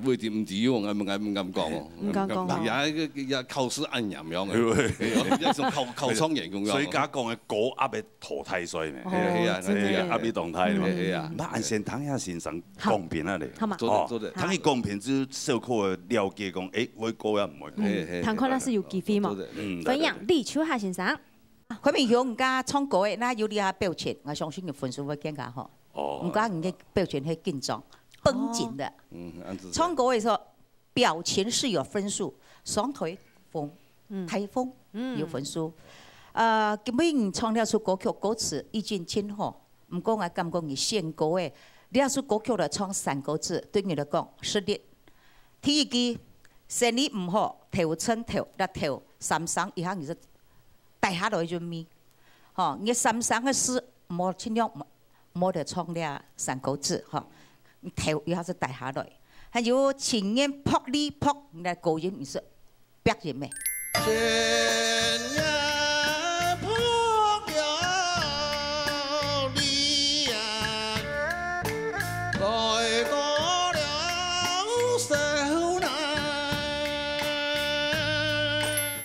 我已經毋知，我毋敢，毋敢講哦。毋敢講哦。也，也考試恁嚴樣啊。對不對？哎喲，要像考，考狀元共樣。所以佢講个高壓个淘汰賽呢。哦，係啊，係啊，真的耶。壓力淘汰嘛。係啊。那恁先聽一下先生講評啊咧。好嘛。做得，哦，做得。聽佢講評就小可个了解講，誒，會過抑毋會過。嗯，係，係，看看若係有機會無？做得。嗯，分享，對，對，對。李秋霞先生。 昆明兄，你家唱歌个，若有這下表情，𠊎相信你分數會更加好。哦。毋過你个表情係緊張、繃緊个。嗯，恁仔。唱歌个時候，表情係有分數，上台風、嗯。台風，嗯。有分數。呃，今晡日你唱這首歌曲，歌詞已經盡好，毋過𠊎感覺你選歌个，這首歌曲來唱三個字，對你來講，實力。第一句，生理毋好，頭伸頭，這頭，三聲，一下你就 帶下來就咪。吼，你三聲个字，莫盡量莫，莫得唱這三個字，吼。頭一下子帶下來。還有情願薄哩薄，你个高音你係鼻音个。情願薄了哩啊，蓋過了愁難。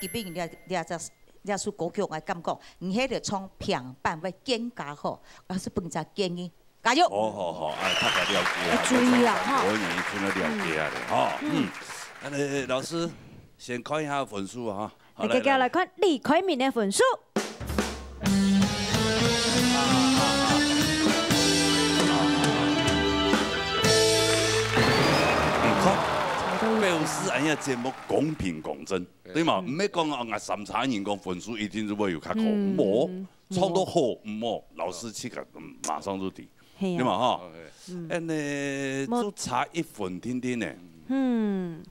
這邊這，這隻 這首歌曲，𠊎感覺你係得唱平板會更加好，𠊎係分隻建議，加油！好，好，好，哎，大家了解啊，愛注意啊，哈。我已經真的了解啊，嗯。哈，嗯。嗯，那，呃，老師，先看一下分數啊，哈。好，來，來，來。來，來看李開明个分數。你看，表示恁樣節目公平公正。 對嘛？嗯。毋係講啊，𠊎三儕人講分數一定就會有較高，嗯，無，無。唱到好，毋好，老師自家，嗯，馬上就知，係啊。對嘛哈？嗯。恁呢，無。就差一分定定呢。嗯。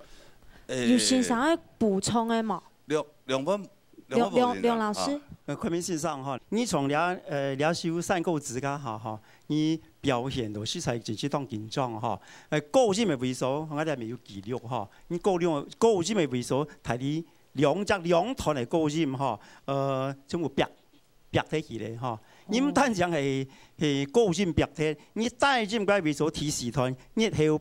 誒，有先生愛補充个無？兩，兩分，兩分，兩分，兩分先生，梁老師。啊。呃，開明先生哈，你從這，呃，這首山歌之歌哈，哈， 你表現到實在真係當緊張吼。呃，高音个位所，𠊎這邊有記錄吼。你高音，高音个位所，大體兩隻兩段个高音吼，呃，全部逼，逼忒起來吼。你毋單淨係，係高音逼忒，你低音个位所第四段，你還有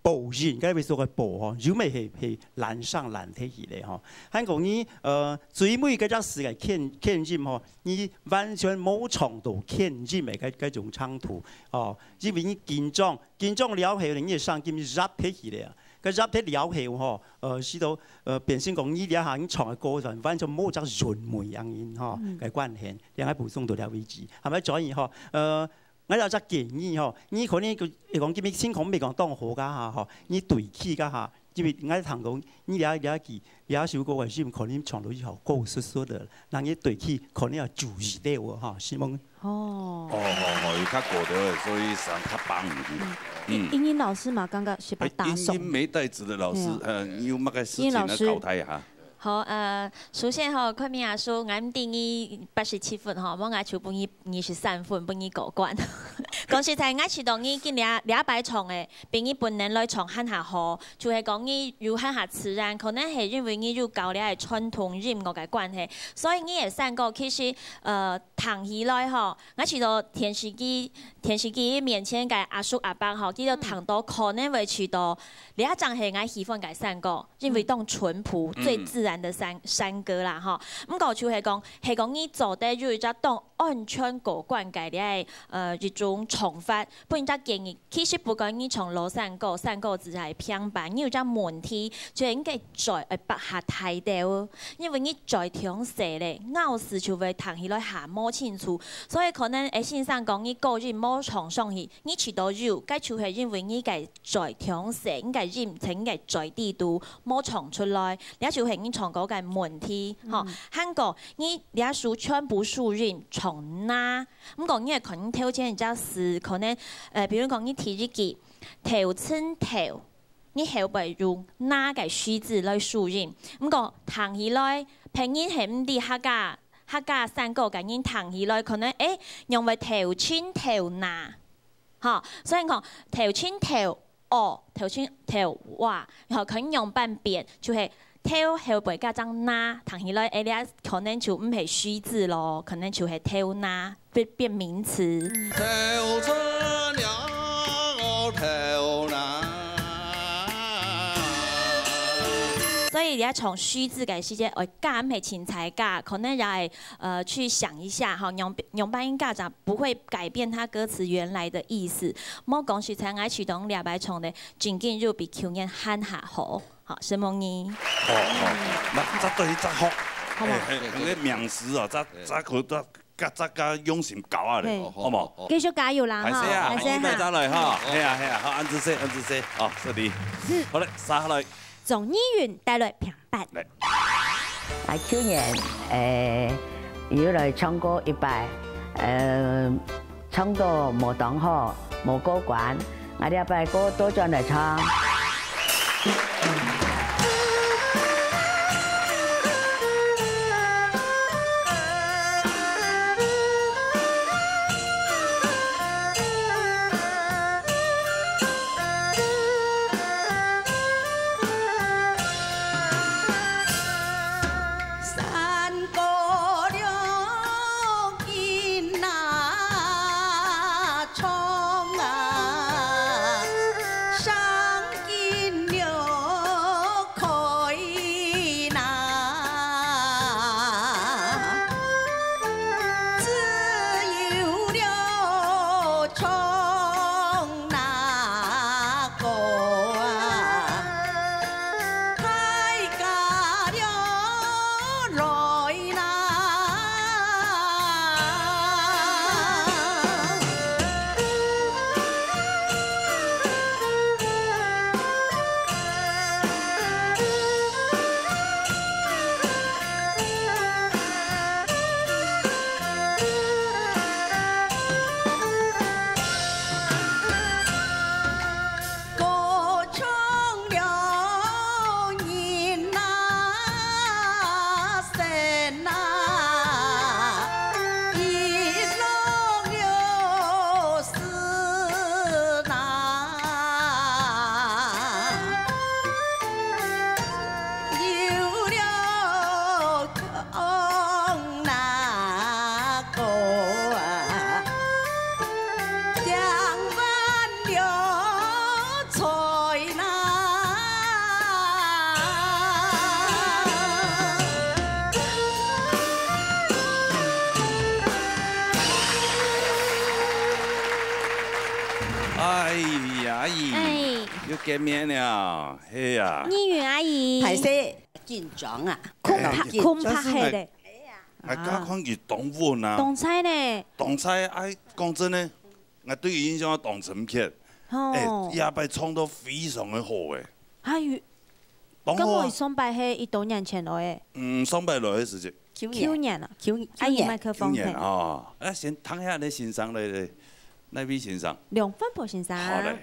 補音，該位所个補吼，又乜係，係懶上懶忒起來吼。還講你，呃，最尾該隻字个欠，欠音吼，你完全無唱到欠音个該，該種程度哦，因為你緊張，緊張了後呢，你个聲音弱忒起來啊。該弱忒了後吼，呃，使到，呃，變成講你這下你唱个歌完，完全無隻韻味樣音吼，嗯。該關係，兩個補充到這位置。後尾轉去吼，呃， 𠊎有隻建議吼，你可能會講今日情況毋係講當好該下吼，你對起該下，因為𠊎聽講，你這，這句，這首歌个音可能唱到以後高失失个，那你對起可能要注意到哦，哈，希望。哦。哦，哦，哦，有較高个，所以想較幫你。嗯。嗯。英英老師嘛，剛剛是把哎，打手。英英沒帶子的老師，嘿啊。呃，你有麼个事情要交代哈？英英老師。好，呃，首先吼，看明阿叔，𠊎毋知你八十七分吼，無𠊎就分你二十三分，分你過關。講實在，𠊎試著你今這這擺唱个，比你本人來唱還較好，就係講你有還較自然，可能係因為你有教這个傳統音樂个關係，所以你个山歌其實，呃，聽起來吼，𠊎試著電視機電視機面前个阿叔阿伯吼，佢兜聽著可能會試著，這正係𠊎喜歡个山歌。 因為當淳樸、嗯。最自然个山山歌啦吼。毋過就係講，係講你做得有一隻當安全過關个這个，呃，一種唱法，分人家建議。其實不管你唱老山歌、山歌子還係平板，你有隻問題，就係你个嘴愛擘較大兜，因為你嘴忒細咧，咬字就會聽起來較無清楚。所以可能會先生講你高音無唱上去，你試著有，該就係因為你个 嘴忒細，你个音在你个嘴裡肚無唱出來，這就係你唱歌个問題，吼。嗯。還過，你這首全部輸音唱那，毋過你會可能頭前一隻字，可能，呃，比如講你第一句，頭前頭，你後背用那个虛字來輸音，毋過聽起來，別人係毋知客家，客家山歌个人聽起來，可能，誒，仰會頭前頭那？ 吼，所以講，頭前頭，哦，頭前頭，哇，然後可能仰般變，就係頭後背加張那，聽起來，誒，這可能就毋係虛字咯，可能就係頭那，變變名詞。頭前了，頭那。所以你愛從虛字个時節，愛加毋係凊彩加，可能也愛，呃，去想一下，吼，仰仰般加張 不會改變它歌詞原來的意思。莫講實在，𠊎試著這擺唱个真經有比舊年還較好。好，承蒙你。好，好，那再對一隻好。好無？哎，哎，那個名詞啊，再，再可，再，再，再用心搞啊嘞，嘿。好無？繼續加油啦，哈，歹勢啊，歹勢哈。下一擺再來哈。係啊，係啊，好，恁仔細，恁仔細，好，這裡。嗯。好嘞，接下來。 鍾意雲帶來平板。來。啊，舊年，誒，有來唱過一擺，呃，唱到無當好，無過關，𠊎這擺過倒轉來唱。 山歌了人哪唱啊，山 金牛开哪，只有了唱那个啊，大家了来哪。 歌唱了人哪，山哪，一路有事哪，有了 唱那个啊，唱完了才那。哎呀，阿姨，哎。又見面了，係呀。你好，阿姨。歹勢，緊張啊。恐怕，哎，恐怕係咧。 哎，啊。該看佢當穩啊。當在呢。當在，哎，講真呢，𠊎對佢印象當深刻。哦。哎，這擺唱到非常个好哎。還有，當好啊。敢會上擺係幾多年前來个？嗯，上擺來个時節。舊年。舊年啊。舊，阿姨麥克風，舊年，舊年，嘿。哦。哎，先聽一下你先生个，哪位先生？梁煥博先生。好嘞。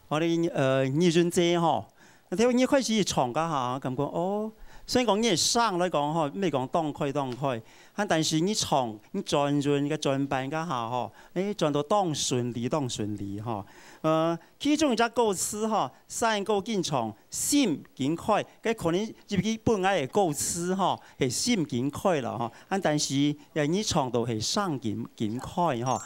好哩，呃，義順姊吼，頭一開始唱該下，感覺，哦，雖然講你个聲來講吼，毋係講當開當開，啊，但是你唱，你轉韻个轉板該下吼，誒，轉到當順利，當順利吼。呃，其中一隻歌詞吼，山歌緊唱，心緊開，該可能入去本來个歌詞吼，係心緊開了吼，啊，但是，誒，你唱到係聲緊，緊開吼。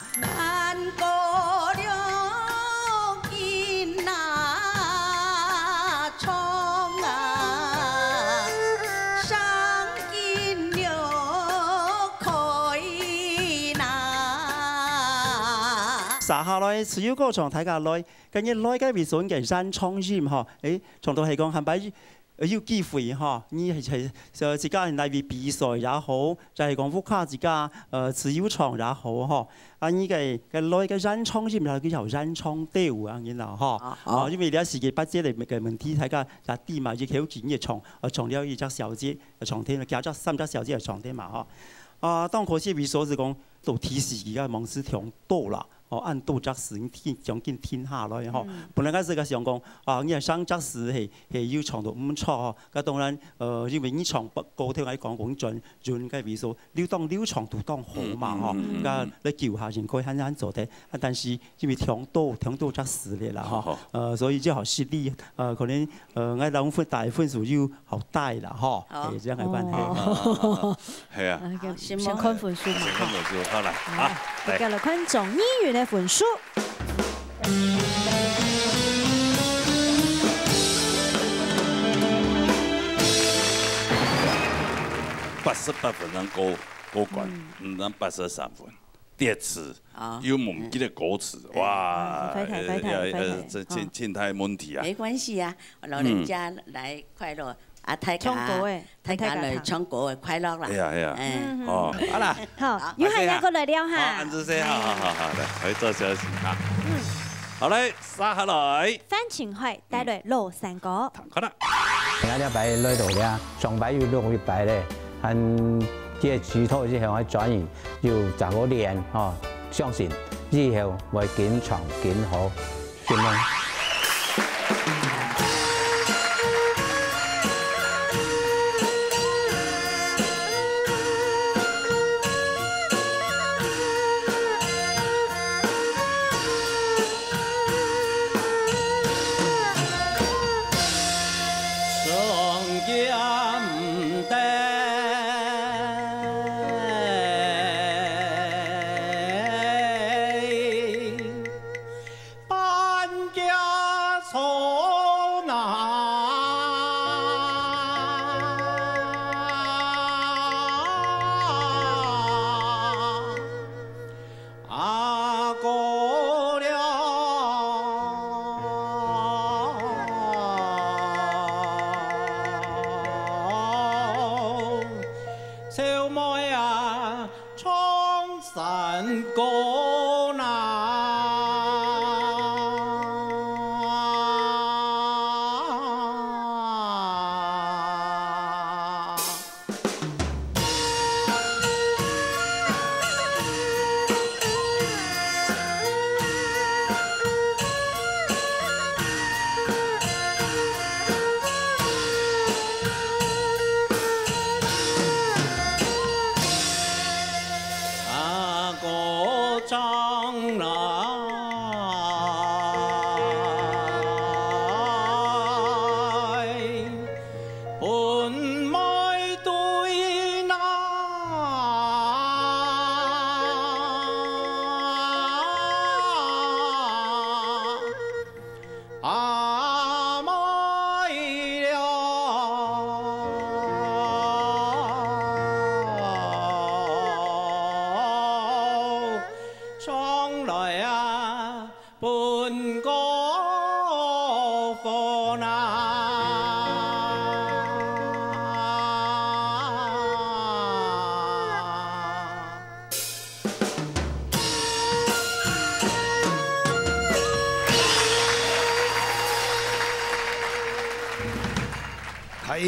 接下來，自由歌唱大家來，今日來个位所个原唱音吼，誒，唱到係講還擺，呃，有機會吼，你係，係，呃，自家來位比賽也好，就係講屋下自家，呃，自由唱也好吼，啊，你个，个來个原唱音，然後佢叫原唱調啊，你知道吼？啊，好。啊，因為這時間八節个，个問題，大家也知嘛，一口氣你唱，呃，唱了一隻小節，呃，唱忒，加隻三隻小節唱忒嘛吼。 啊，當可惜位所係講，到第四季个網絲忒多啦，吼，恁多隻詞，你聽，將緊聽下來吼。嗯。本來𠊎係个想講，啊，你係上隻詞係，係有唱到毋錯吼。該當然，呃，因為你唱歌頭來講，講轉，轉个位所，流當流暢度當好嘛吼。嗯，嗯，嗯。該來救下應該還，還做得，啊，但是因為忒多，忒多隻詞了啦吼。好，好。呃，所以就好失禮，呃，可能，呃，𠊎兩分，大分數又好低啦吼。好。係，這樣个關係。哦。 係啊。啊，好，先先看分數嘛，先看分數，好，來，好，啊，來。大家來看眾議員个分數。八十八分正過，過關，嗯。毋通八十三分，跌詞，啊。又毋記得歌詞，嗯。哇，嗯，快睇，快睇，呃，快睇，呃，這，這，哦。這大問題啊。沒關係啊，老人家來快樂，嗯。啊，大家，唱歌个。 大家來唱歌个快樂啦。係啊，係啊。嗯。嗯。哦，好啦。好，好，有閒再過來尞哈。好，恁仔細，好，好，好，好，來，回做消息哈。嗯。好，來，接下來。范晟海帶來老山歌。聽看啦。今仔日擺來到這，上擺又錄一擺咧，還這个指頭一向愛轉移，又再過練吼，相信以後會緊唱緊好。 嗨，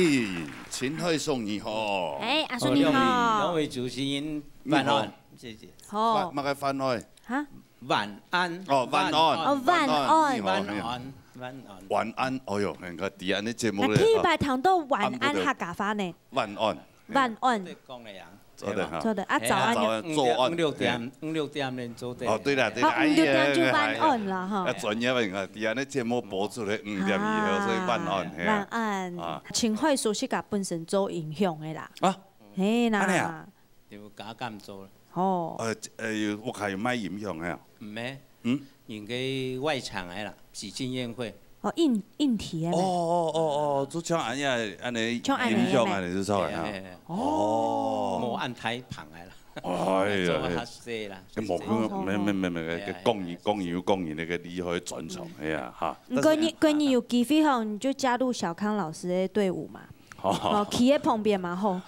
陳海松你好。哎，阿叔你好。哦，兩位，兩位主持人，你好。晚安，謝謝。好。麼，麼个晚安？哈？晚安。哦，晚安。哦，晚安。你好，晚安。你好。晚安。晚安，哎哟，你看，第安尼節目咧，啊，第一擺聽到晚安客家話呢。晚安。晚安。做得講个呀。做得哈。做得啊，嘿啊，早安。早安，早安。五六點，五六點呢，做得。哦，對啦，對啦，哦，五六點就晚安啦，哎呀，哈。要專業的，你看，第安尼節目播出來，五點以後，所以晚安，啊，嘿啊。晚安。啊。真好，首先佮本身做音響的啦。啊，嘿啦。按呢啊？就加減做啦。哦。呃，呃，有，屋下有買音響个啊？毋係。嗯？用个外場个啦，喜庆宴會。哦，硬，硬體个咩？哦，哦，哦，哦，就像恁樣，恁樣像恁樣个咩？音響恁樣就出來哈。嘿，嘿，嘿。哦。無恁大棚个啦。哎呀，做較細啦。哎，無可能，哦，沒，沒，沒，沒，嘿啊，講你，嘿啊。講你有講你那個厲害專長，嗯。哎呀，哈。毋過你，但是，過你有機會吼，你就加入小康老師的隊伍嘛。 哦，企在旁邊嘛吼。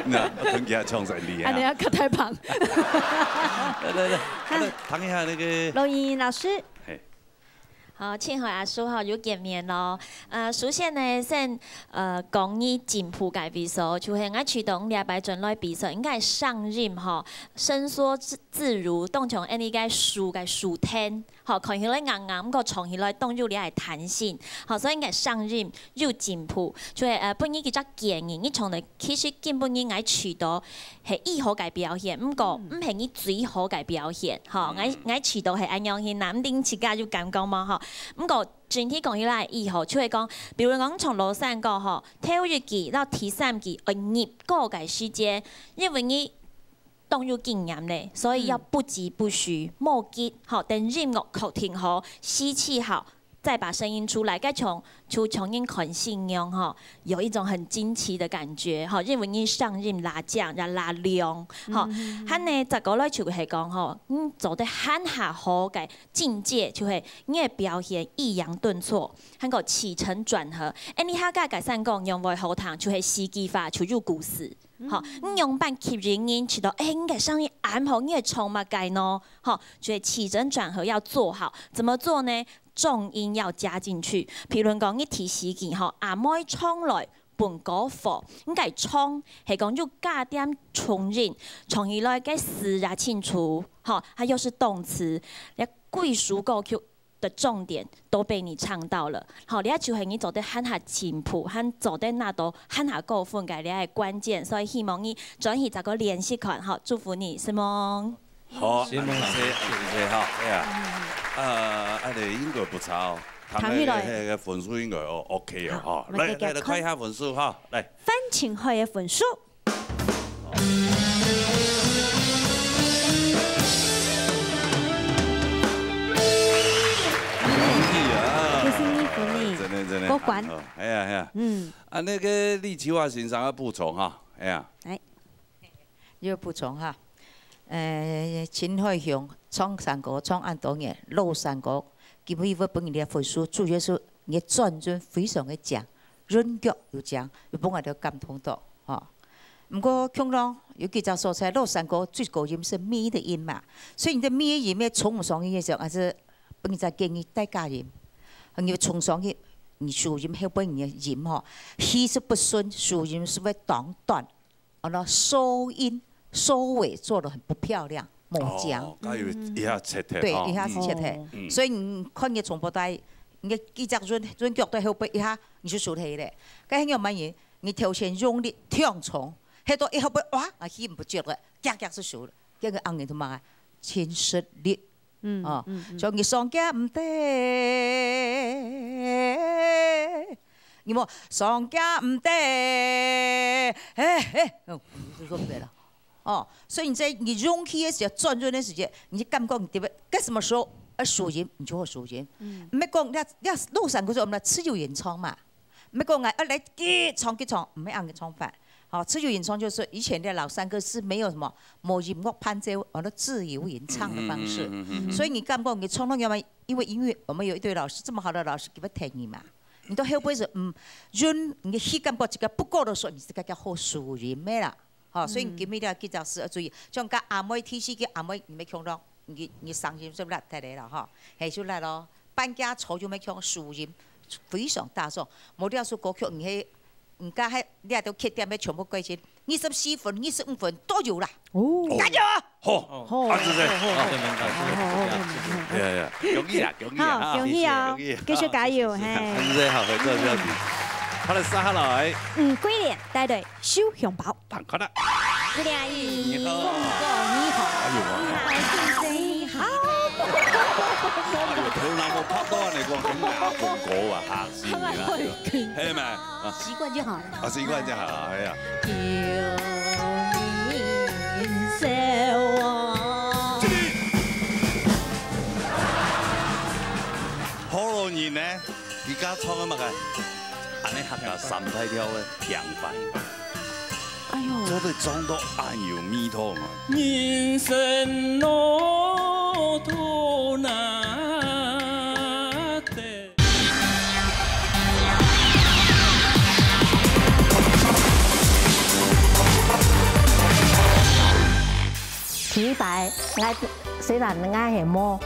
那跟佢唱生理啊。哎，你要看台旁。來，來，來，來，談一下那個。羅盈瑩老師。嘿。好，親愛阿叔吼，又見面咯。呃，首先呢，先，呃，講你進步个位所，就係𠊎知道你禮拜轉來比賽，應該係聲音吼，伸縮自，自如，當像恁呢个舒，个舒展。 吼，看起來硬硬，毋過唱起來當有這个彈性。吼，所以應該聲音有進步。就係，呃，分你幾隻建議，你唱个其實今晡日𠊎知道係已好个表現，毋過毋係你最好个表現。吼，𠊎，𠊎知道係恁樣形啦，毋定自家有感覺無吼。毋過整體講起來已好，就係講，比如講唱老山歌吼，頭一句到第三句愛入歌个時節，因為你 當有經驗咧，所以要不疾不徐，莫急，吼，等音樂確定好，吸氣好，再把聲音出來，該像，就像人看星樣吼，有一種很驚奇的感覺，吼，因為你聲音拉強，也拉亮，吼。還呢，再過來就係講吼，嗯，做得還較好个境界，就係你个表現抑揚頓挫，還有起承轉合。哎，你客家个山歌仰會好聽，就係四句話，就有故事。 吼，你仰般吸引人，知道，哎，你个聲音恁好，你會唱麼个呢？吼，所以起承轉合要做好。怎麼做呢？重音要加進去。譬如講，你第四句吼，阿妹唱來分歌和，你个唱係講有加點重音，唱起來个字也清楚，吼，它又是動詞，那貴屬歌曲 的重點都被你唱到了。好，這就係你做得還較進步，還做得拿到還較高分个這个關鍵，所以希望你轉去再過練習看，好，祝福你，承蒙。好，承蒙，承蒙，承蒙，好，哎呀，呃，恁呢應該不差哦，談起來。談个，那個分數應該哦，OK哦，好，好，來，來，來，看一下分數哈，來。范晴惠个分數。 恭喜啊！恭喜你，恭喜你。真的，真的，過關。很好。哎呀，哎呀。嗯。啊，那個立秋華先生要補充哈，哎呀。來。有補充哈。呃，秦桧雄唱山歌唱恁多年，老山歌，今晡日分你个分數，主要係你个轉音非常个強， 韻腳有正，有分𠊎兜感動到，吼。毋過共樣，有幾隻所在，老山歌最高音係咪的音嘛，所以你的咪的音要衝上去个時候，還係分人家建議帶高音，你衝上去，你收音後背你的音吼，氣勢不順，收音係會當短，然後收音、收尾做得很不漂亮。 無講。哦，該有一下切忒，對，吼，一下切忒。嗯。所以你看你重播帶，你个幾隻韻，韻腳在後背一下，你就輸忒咧。該樣樣，你頭前用力忒重，忒到一後背，哇，啊，氣毋足了，遽遽就輸了。這個紅人就罵，盡失禮。嗯，哦，嗯，嗯。所以你上架毋得，你莫上架毋得，嘿，嘿，哦，就做毋得了。 哦，所以你在你用氣个時候，轉音个時節，你就感覺你特別，該什麼時候要收音，你就會收音。嗯。毋係講你，你老山歌就我們自由演唱嘛，毋係講啊，要來急唱急唱，毋係恁樣个唱法。好，自由演唱就是以前的老山歌是沒有什麼，無音樂伴奏，完了自由演唱的方式。嗯，嗯，嗯，嗯，嗯。所以你感覺你唱到要麼，因為音樂，我們有一堆老師，這麼好的老師，給他聽你嘛。你到後背是，嗯，韻，你的氣感覺這個不夠的時候，你自家較好收音个啦。 吼，所以今晡日這幾隻字要注意，像該阿妹第四句阿妹，你愛共樣，你，你聲音就拉忒个啦，吼，係就拉咯。半價錯就愛共樣收音，非常大眾。無這首歌曲你係毋過還，你這兜缺點愛全部改善，二十四分、二十五分都有啦。哦。加油！好，好，啊，謝謝，好，好，好，謝謝，謝謝，謝謝。呀，呀，恭喜啊，恭喜啊，好，恭喜哦，恭喜啊，繼續加油，嘿。啊，謝謝，好，合作，謝謝。好了，接下來，嗯，桂蓮帶隊收紅包。 同款啊。你好。你好。哎呦，你好。哎呦，頭那个拍到你講，很阿公哥啊，嚇死你了。係嘛？啊，習慣就好了。啊，習慣就好了，哎呀。好了，你呢？ 你家唱个麼个？恁呢客家三大調个平凡。哎喲。做得唱到恁有味道嘛。人生路途難得。第一擺，𠊎雖然𠊎係無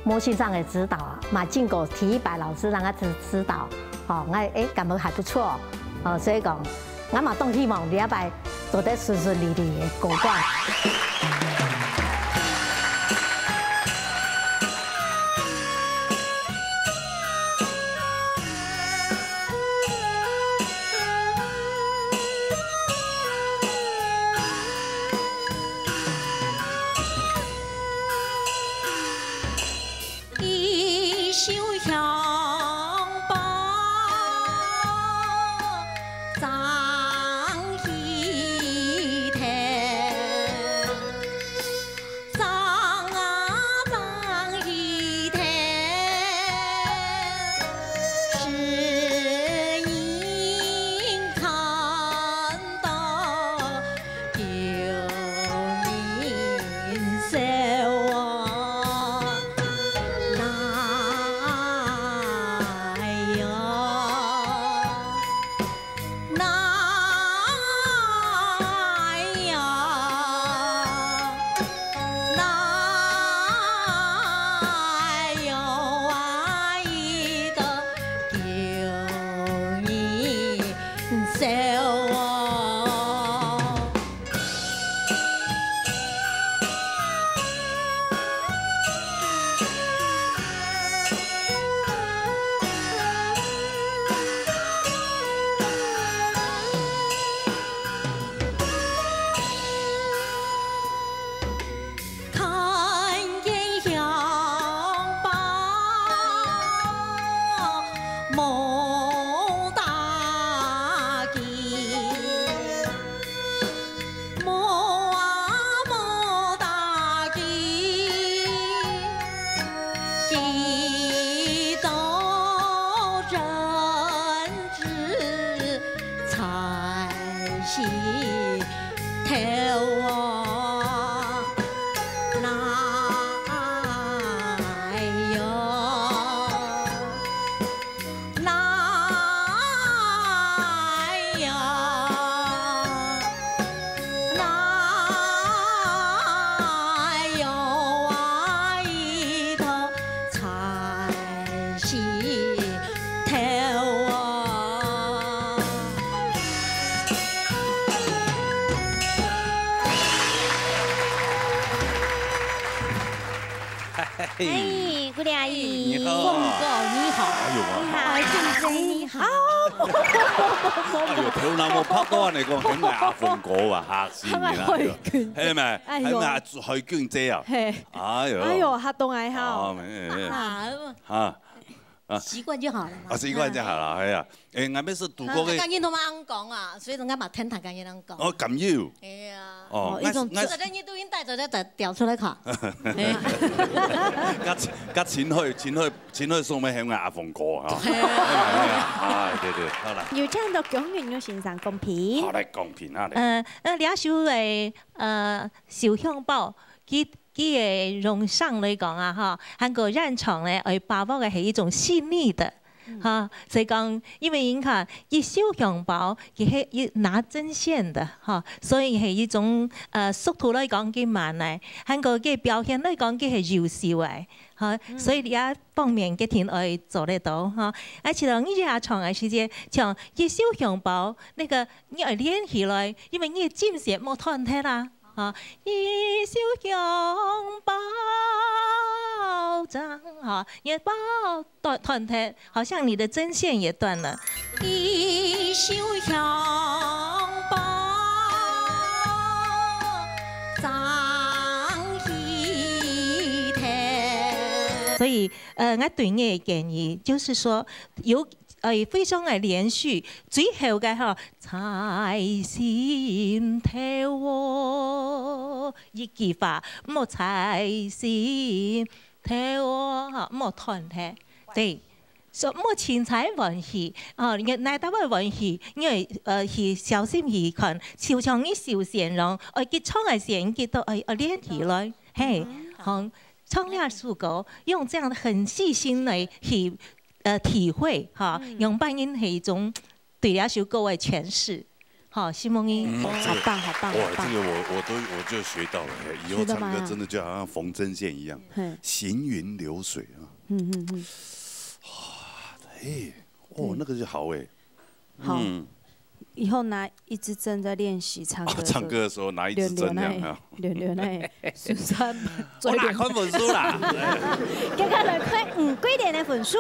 無先生个指導啊，嘛經過第一擺老師讓𠊎指，指導，吼，𠊎，誒，感覺還不錯，吼，所以講，𠊎嘛當希望這擺做得順順利利个過關。嘿，姑娘阿姨，你好啊。凤哥，你好。哎呦，你好。哎，俊珍，你好。哎呦，頭那毛拍到恁樣講，很愛阿鳳哥啊，嚇死你啦！很愛海軍。係咩？哎呦。很愛海軍姐啊。嘿。哎呦。哎呦，嚇到𠊎哈。啊，沒，沒，沒。啊。啊。習慣就好了嘛。啊，習慣就好了，哎呀。 誒，𠊎也係讀過个。啊，客家人都嘛恁樣講啊，所以講𠊎嘛聽客家人恁樣講。哦，敢有？哎呀。哦，哦，一種，𠊎，𠊎，這個你都應該在這調出來看。哎。該，該秦桧，秦桧，秦桧送咩喊𠊎阿鳳哥哈。哎呀，哎呀，哎，對，對，好啦。有聽到姜雲玉先生講評。好，來講評啊，來。呃，呃，這首个，呃，收紅包，佢，佢个用聲來講啊，吼，還過現場呢，愛把握个係一種細膩的。哈，所以講，因為你看，一繡香包，佢係一拿針線的，哈，所以係一種，呃，速度來講，佢慢來，還過佢表現來講，佢係優秀个，哈，所以這方面一定愛做得到，哈。而且呢，你這下唱个時節，像一繡香包，那個你愛練起來，因為你个針線無斷忒啊。 哈，一繡香包裝，哈，你个包斷，斷忒，好像你的針線也斷了。一繡香包裝起忒。所以，呃，我對你的建議就是說，有，呃，非常的連續，最後个哈， 在心頭哦，一句話，莫在心頭哦，哈，莫斷忒。對，說莫凊彩換氣，哦，你哪搭會換氣，你愛，呃，去小心去看，就像你繡線樣，愛佢唱个線，佢都愛，愛練起來，嘿，好，唱這首歌，用這樣的很細心來去，呃，體會，哈，用扮演係一種 對這首歌个詮釋。好，承蒙你。嗯，哦，这个，好棒，好棒，好哇，这棒。个我我都我就学到了，以后唱歌学到吗真的就好像逢针线一样，嘿，行云流水啊。嗯嗯嗯，嘿，哦，那个就好哎。好，嗯，以后拿一支针在练习唱歌啊，的时候，唱歌的时候拿一支针这样啊。练练那，练练那，是不是要我哪看本书啦？接下来看五个点的分数。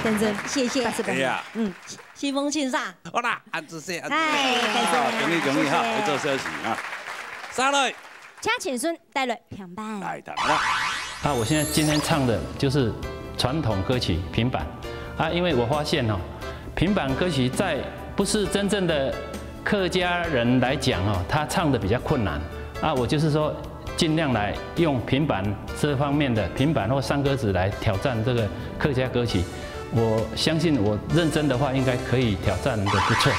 认真，谢谢八十分。哎呀，嗯，西风庆上，好啦，安子谢，安子哎，谢，感谢啊，恭喜恭喜哈，谢谢回头休息啊。下来，嘉庆孙带来平板。来，打来了。啊，我现在今天唱的就是传统歌曲平板啊，因为我发现哦，平板歌曲在不是真正的客家人来讲哦，他唱的比较困难啊。我就是说，尽量来用平板这方面的平板或山歌子来挑战这个客家歌曲。我相信我认真的话，应该可以挑战的不错。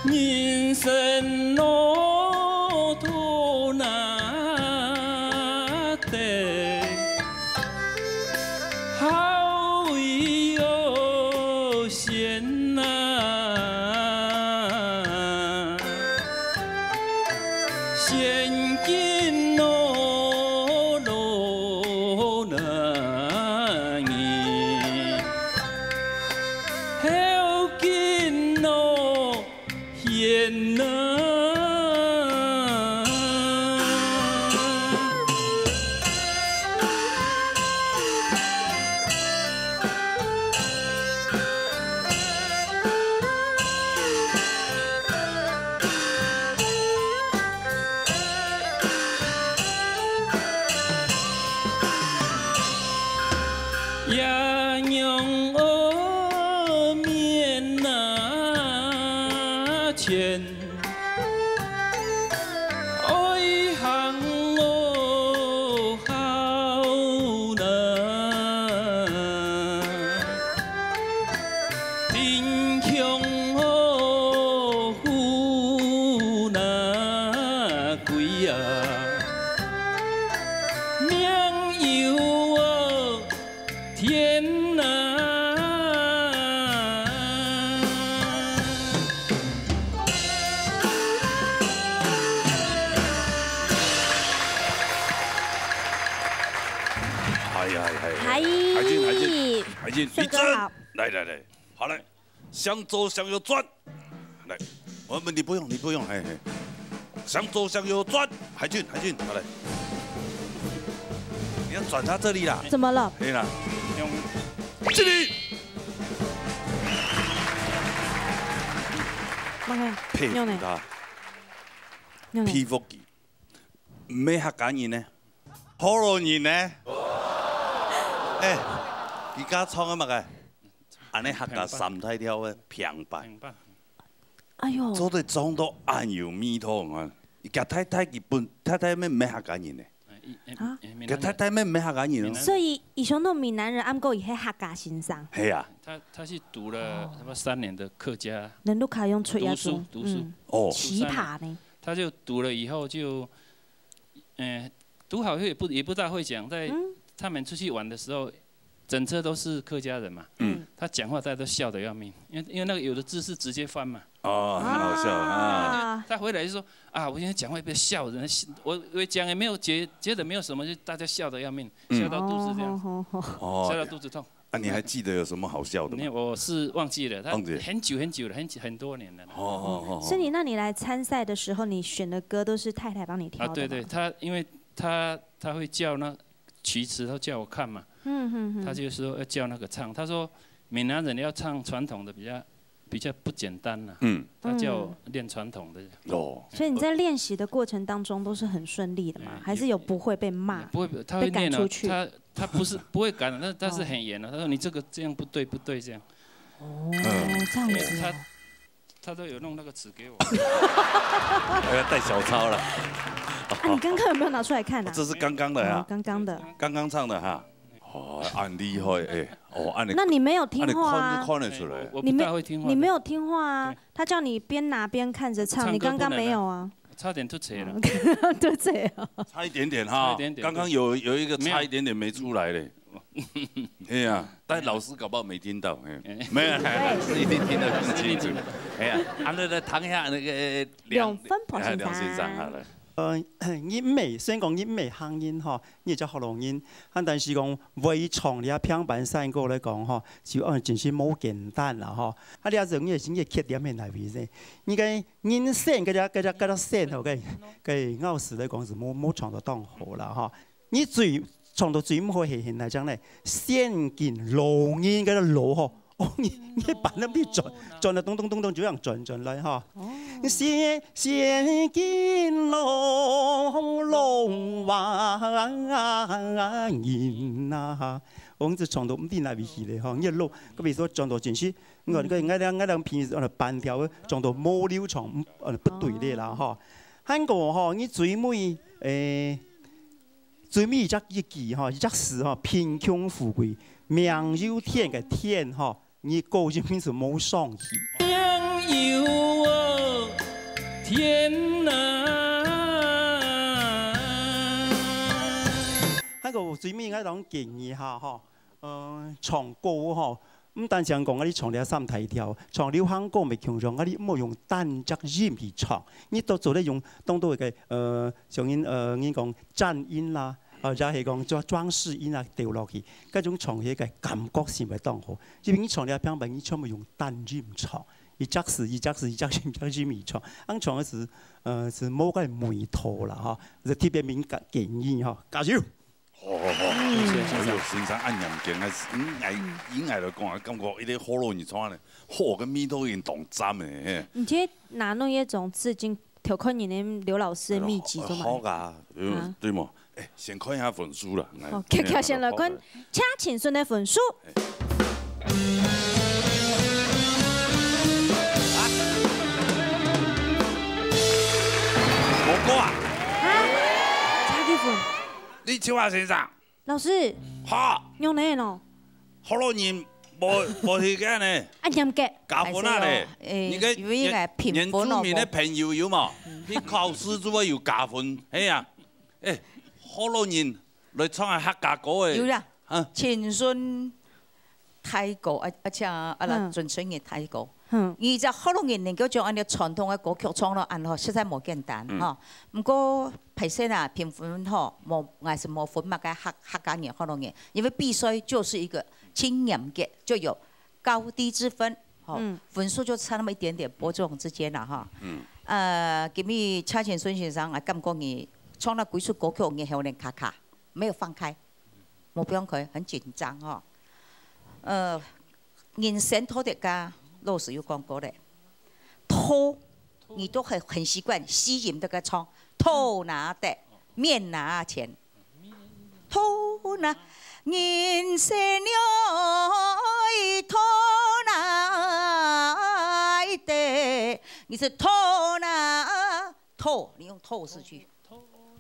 人生路途难得，好有限呐。先经路路难行，后经路 天哪！也让我面那前，爱行我好难，贫穷我苦难归啊，命由我 天哪！哎呀，哎呀，嗨海俊，海俊，海俊，顺哥好，来来来，好来，向左向右转，来，我们你不用，你不用，嘿嘿，向左向右转，海俊，海俊，好来，你要转他这里啦，怎么了？可以啦，用这里。 慢看，佩服用呢？他，用呢？佩服佢，毋係客家人呢，河洛人呢。哎，佢家唱个麼个？安尼客家三大调个平板。平板。哎喲，做得唱到恁有味道啊！佢太太佢本太太乜毋係客家人呢，啊，佢太太乜毋係客家人哦。所以，佢想到閩南人，毋過佢係客家先生。係啊，他他是讀了差不多三年的客家，人都可以用出讀書讀書，嗯，哦，奇葩呢。他就讀了以后就，呃，读好以后也不也不大会讲，在他们出去玩的时候，整车都是客家人嘛，嗯，他讲话大家都笑得要命，因为因为那个有的字是直接翻嘛，哦，很好笑啊。他回来就说啊，我现在讲话被笑人，我我讲也没有觉觉得没有什么，就大家笑得要命，笑到肚子这样，哦，笑到肚子痛。啊，你还记得有什么好笑的吗？那我是忘记了，他忘记了。很久很久了，很久很多年了。哦哦哦，所以你那你来参赛的时候，你选的歌都是太太帮你挑的吗？啊，对对，他因为他他会叫那曲词，他叫我看嘛，嗯嗯嗯，他就说要叫那个唱，他说闽南人要唱传统的比较比较不简单啦，嗯，他叫我练传统的。哦，所以你在练习的过程当中都是很顺利的吗？还是有不会被骂？不会，他会念啊，被赶出去？他他不是不会赶，但但是很严啊，他说你这个这样不对不对这样。哦，这样子哦。他他都有弄那个词给我。哎呀，带小抄了。啊，你刚刚有没有拿出来看啊？这是刚刚的呀，哦，刚刚的。刚刚唱的哈。哦，恁厉害哎，哦，恁你那你没有听话啊？恁你看看得出来。我我不大会听话的。你没有听话啊？对。他叫你边拿边看着唱，唱歌你刚刚没有啊？不能啊。差点吐血了。对，这样。差一点点哈，差一点点，刚刚有有一个差一点点没出来嘞。哎呀，但老师搞不好没听到，哎，没有，老师一定听得很清楚。哎呀，啊，那来谈一下那个梁梁分博先生。哎，梁先生，好了。呃，日美，虽然讲日美行人吼，你也叫学老人，啊，但是讲会唱这平板山歌来讲吼，就按真是无简单啦吼。啊，这种你也是你的缺点在哪位呢？你个人生，搿只搿只搿只生吼，搿搿咬字来讲是无无唱到当好啦吼。 你最唱到最毋好係哪种呢？先敬老人个老吼，哦，你你把那边转转了，咚咚咚咚，就这样转转来哈。先先敬老老人呐，我们这唱到毋知哪位去了哈，你老，可比说转到进去，我个我个我个平时呃半条唱到无流畅，呃不对的啦哈。还过吼，你最尾诶。 最尾一只一句吼，一只字吼，贫穷富贵，命由天个天吼，你个人名字无上去。命由天啊！还个最尾我讲建议哈吼，呃，唱歌吼， 毋單淨講啊，你唱這三大調，唱流行歌乜共樣啊，你毋好用單隻音去唱，你都做得用當多个呃，像人呃，人講顫音啦，啊，也係講裝裝飾音啊，調落去，該種唱起个感覺性會當好。因為你唱這平板，你全部用單音唱，一隻字一隻字一隻音一隻音去唱，恁唱个時，呃，係無个味道啦，吼，係特別敏感建議吼，加油！ 好好好，嗯，謝謝先生。哎喲，先生恁嚴格，嗯，哎，應該來講啊，感覺一個學老人唱呢，好个味道已經當讚了，嘿。你這拿弄一種致敬調看人的劉老師的秘籍做嘛？好啊，有，啊。對無？哎，先看一下分數啦。來，好，看看先來看，哎，請請先生的分數。哎。無過啊。啊？差幾分？ 你笑啊，先生。老師，哈，用哪咯？學老人無無去个呢？啊，嚴格。加分啊咧！哎喲，哎，你个因為應該評分哦，原原住民的朋友有無？你考試就會有加分，係啊。哎，學老人來唱下客家歌誒。有啦，啊，青春 大哥，啊，啊，請啊，啊，來，嗯。主持人大哥。嗯。你這學老人能夠將恁樣傳統个歌曲唱到恁好，實在無簡單，嗯。吼。毋過，歹勢啦，評分吼，無，還係無分麼个客，客家人、學老人，因為比賽就是一個盡嚴格，就有高低之分，吼，嗯。分數就差那麼一點點，伯仲之間啦，哈。嗯。呃，今日謝千順先生，𠊎感覺你唱了幾首歌曲，你喉嗹卡卡，沒有放開。 無放開，很緊張吼。呃，人生道理个老師有講過咧，討，你都很，很習慣吸引這個唱，討若得，面若前。討若，人生愛討若得，你是偷呢？偷，你用偷字去，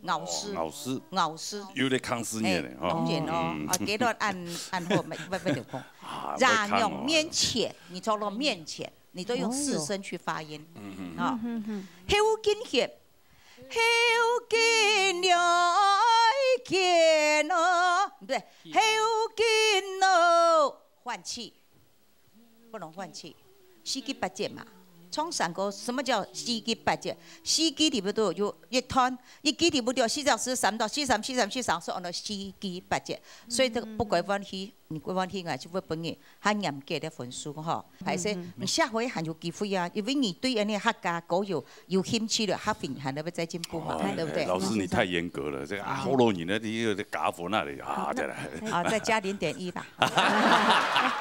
咬字，哦，咬字。咬字。有點康斯念的，哎，哈。当然咯，嗯。啊，给到按，按后，没，没，没有空。啊，牙肉面前，你说到面前，你都用四声去发音，哦哟。嗯哼。啊。嗯哼哼。后颈穴，后颈了，肩哦，不对，后颈哦，换气。 不能换气，四肢八节嘛。唱山歌，什么叫四肢八节？四肢里面都有一团，一肢里面都有四十四三到四三四三四三，是安到四肢八节。所以这个不管换气，你不换气啊，就会分你还严格的分数吼。还是你下回还有机会啊，因为你对人家客家歌有 有兴趣了，他平常都会在进步嘛，哦，对不对？哎，老师，你太严格了，这个啊，好多人呢，你又在嘎佛那里啊，再来。啊，再加零点一吧。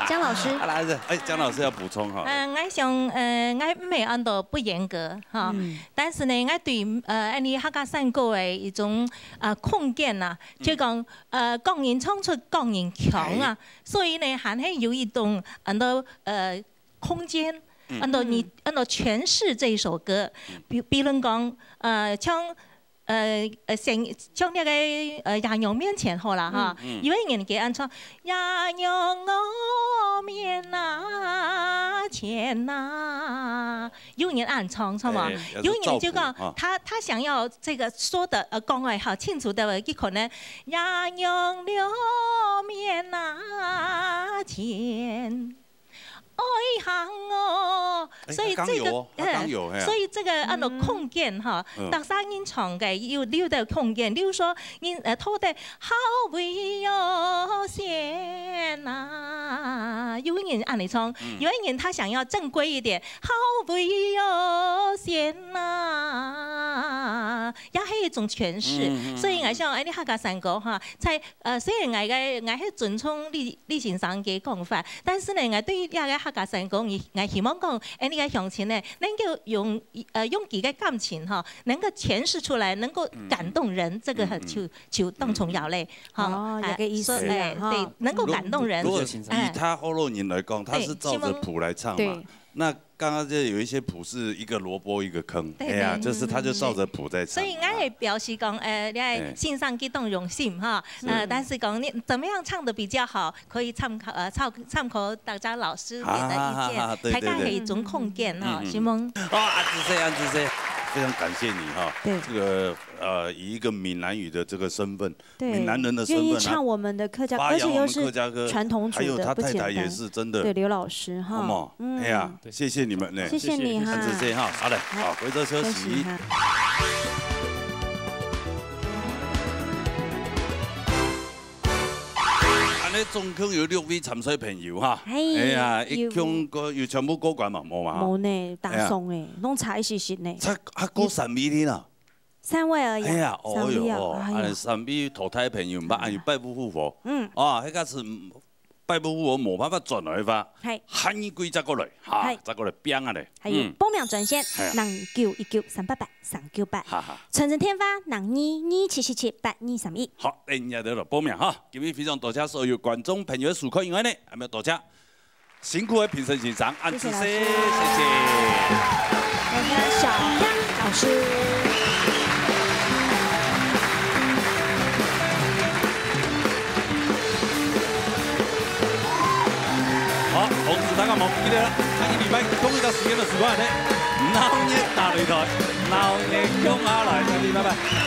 江老师。啊，来，哎，江老师要补充哈。嗯，我想，呃，我毋係安到不严格哈，嗯。但是呢，我對，呃，恁呢客家山歌个一種，呃，空間呐，就講，呃，各人唱出各人腔啊，哎。所以呢，還係有一種安到，呃， 空间，嗯。安到你，安到诠释这一首歌。嗯。比，比如讲，呃，像，呃，呃，像，像那个，呃，爷娘面前好了哈，嗯，嗯。有个人给安唱，爷娘我面啊前呐，有人安唱，是吗？哎，有人就讲，要是照谱啊。他，他想要这个说的，呃，讲得好清楚的，佢可能，爷娘了面啊前。 爱行哦，哎，所以这个，他刚有哦，他刚有，哎，嘿啊。所以这个安到空间哈，嗯。大声音唱个有留到空间，比如说，人，呃，拖得好危哦，险呐，有人安尼唱，嗯。有的人他想要正规一点，好危哦，险呐，也是一种诠释。嗯，嗯，所以我想，哎，你客家山歌哈，在 呃，虽然𠊎个，𠊎係尊重李，李先生个講法，但是呢，𠊎對於這个客家山歌，𠊎，𠊎希望講，哎，你个鄉親呢，能夠用，呃，用佢个感情哈，能夠詮釋出來，能夠感動人，嗯。這个很，嗯，嗯。就，就當重要嘞，哈。哦，哎，有个意思啦，所以，哎，哈。對，能夠感動人。如果，如果以他好多年來講，他是照著譜來唱嘛。對，希望，對。 那剛剛這有一些譜是一個蘿蔔一個坑，對，哎呀，對。就是他就照著譜在唱。所以𠊎也表示講，呃，你看，哎。先生佢當用心哈，是。呃，但是講你怎麼樣唱得比較好，可以參考，呃，參，參考大家老師給的意見，好，好，好，好，對，大家還有一種空間哈，對，對。嗯，嗯。希望。哦，恁仔細，恁仔細，非常感謝你哈。對。這個，呃，以一個閩南語的這個身份， 對，閩南人的身份啊，願意唱我們的客家，發揚我們客家歌，而且又是傳統組的，還有他太太也是真的，不簡單。對，劉老師哈。好不好？嗯。哎呀，對。謝謝你們呢。謝謝你哈。謝謝。恁仔細哈，好嘞，來，好，回頭休息。休息哈。恁呢總共有六位參賽朋友哈。哎，哎呀，有。一共過，有全部過關嘛？無嘛哈？無呢，打爽哎，哎呀。攏差一息息呢。才，啊，過三位呢啦。 三位而已啊，哎呀，哦喲，三位啊，哎呀。恁三位淘汰朋友，毋怕，哎呀。恁有敗不復活。嗯。啊，迄个是敗不復活，無辦法轉來个話，嘿。下一季再過來，哈，嘿。再過來，拼啊咧。還有報名專線，嗯。哎呀。零九一九三八八三九八。哈哈。傳真電話，零二二七七七八二三一。好，等一下就來報名哈。今日非常多謝所有觀眾朋友个收看，因為呢，還有多謝 辛苦个評審先生，恁仔細，謝謝老師。謝謝。我們的小江老師。好，同時大家莫毋記得啦，下個禮拜同一個時間同時間呢，鬧熱大擂台，鬧熱共下來，再見，拜拜。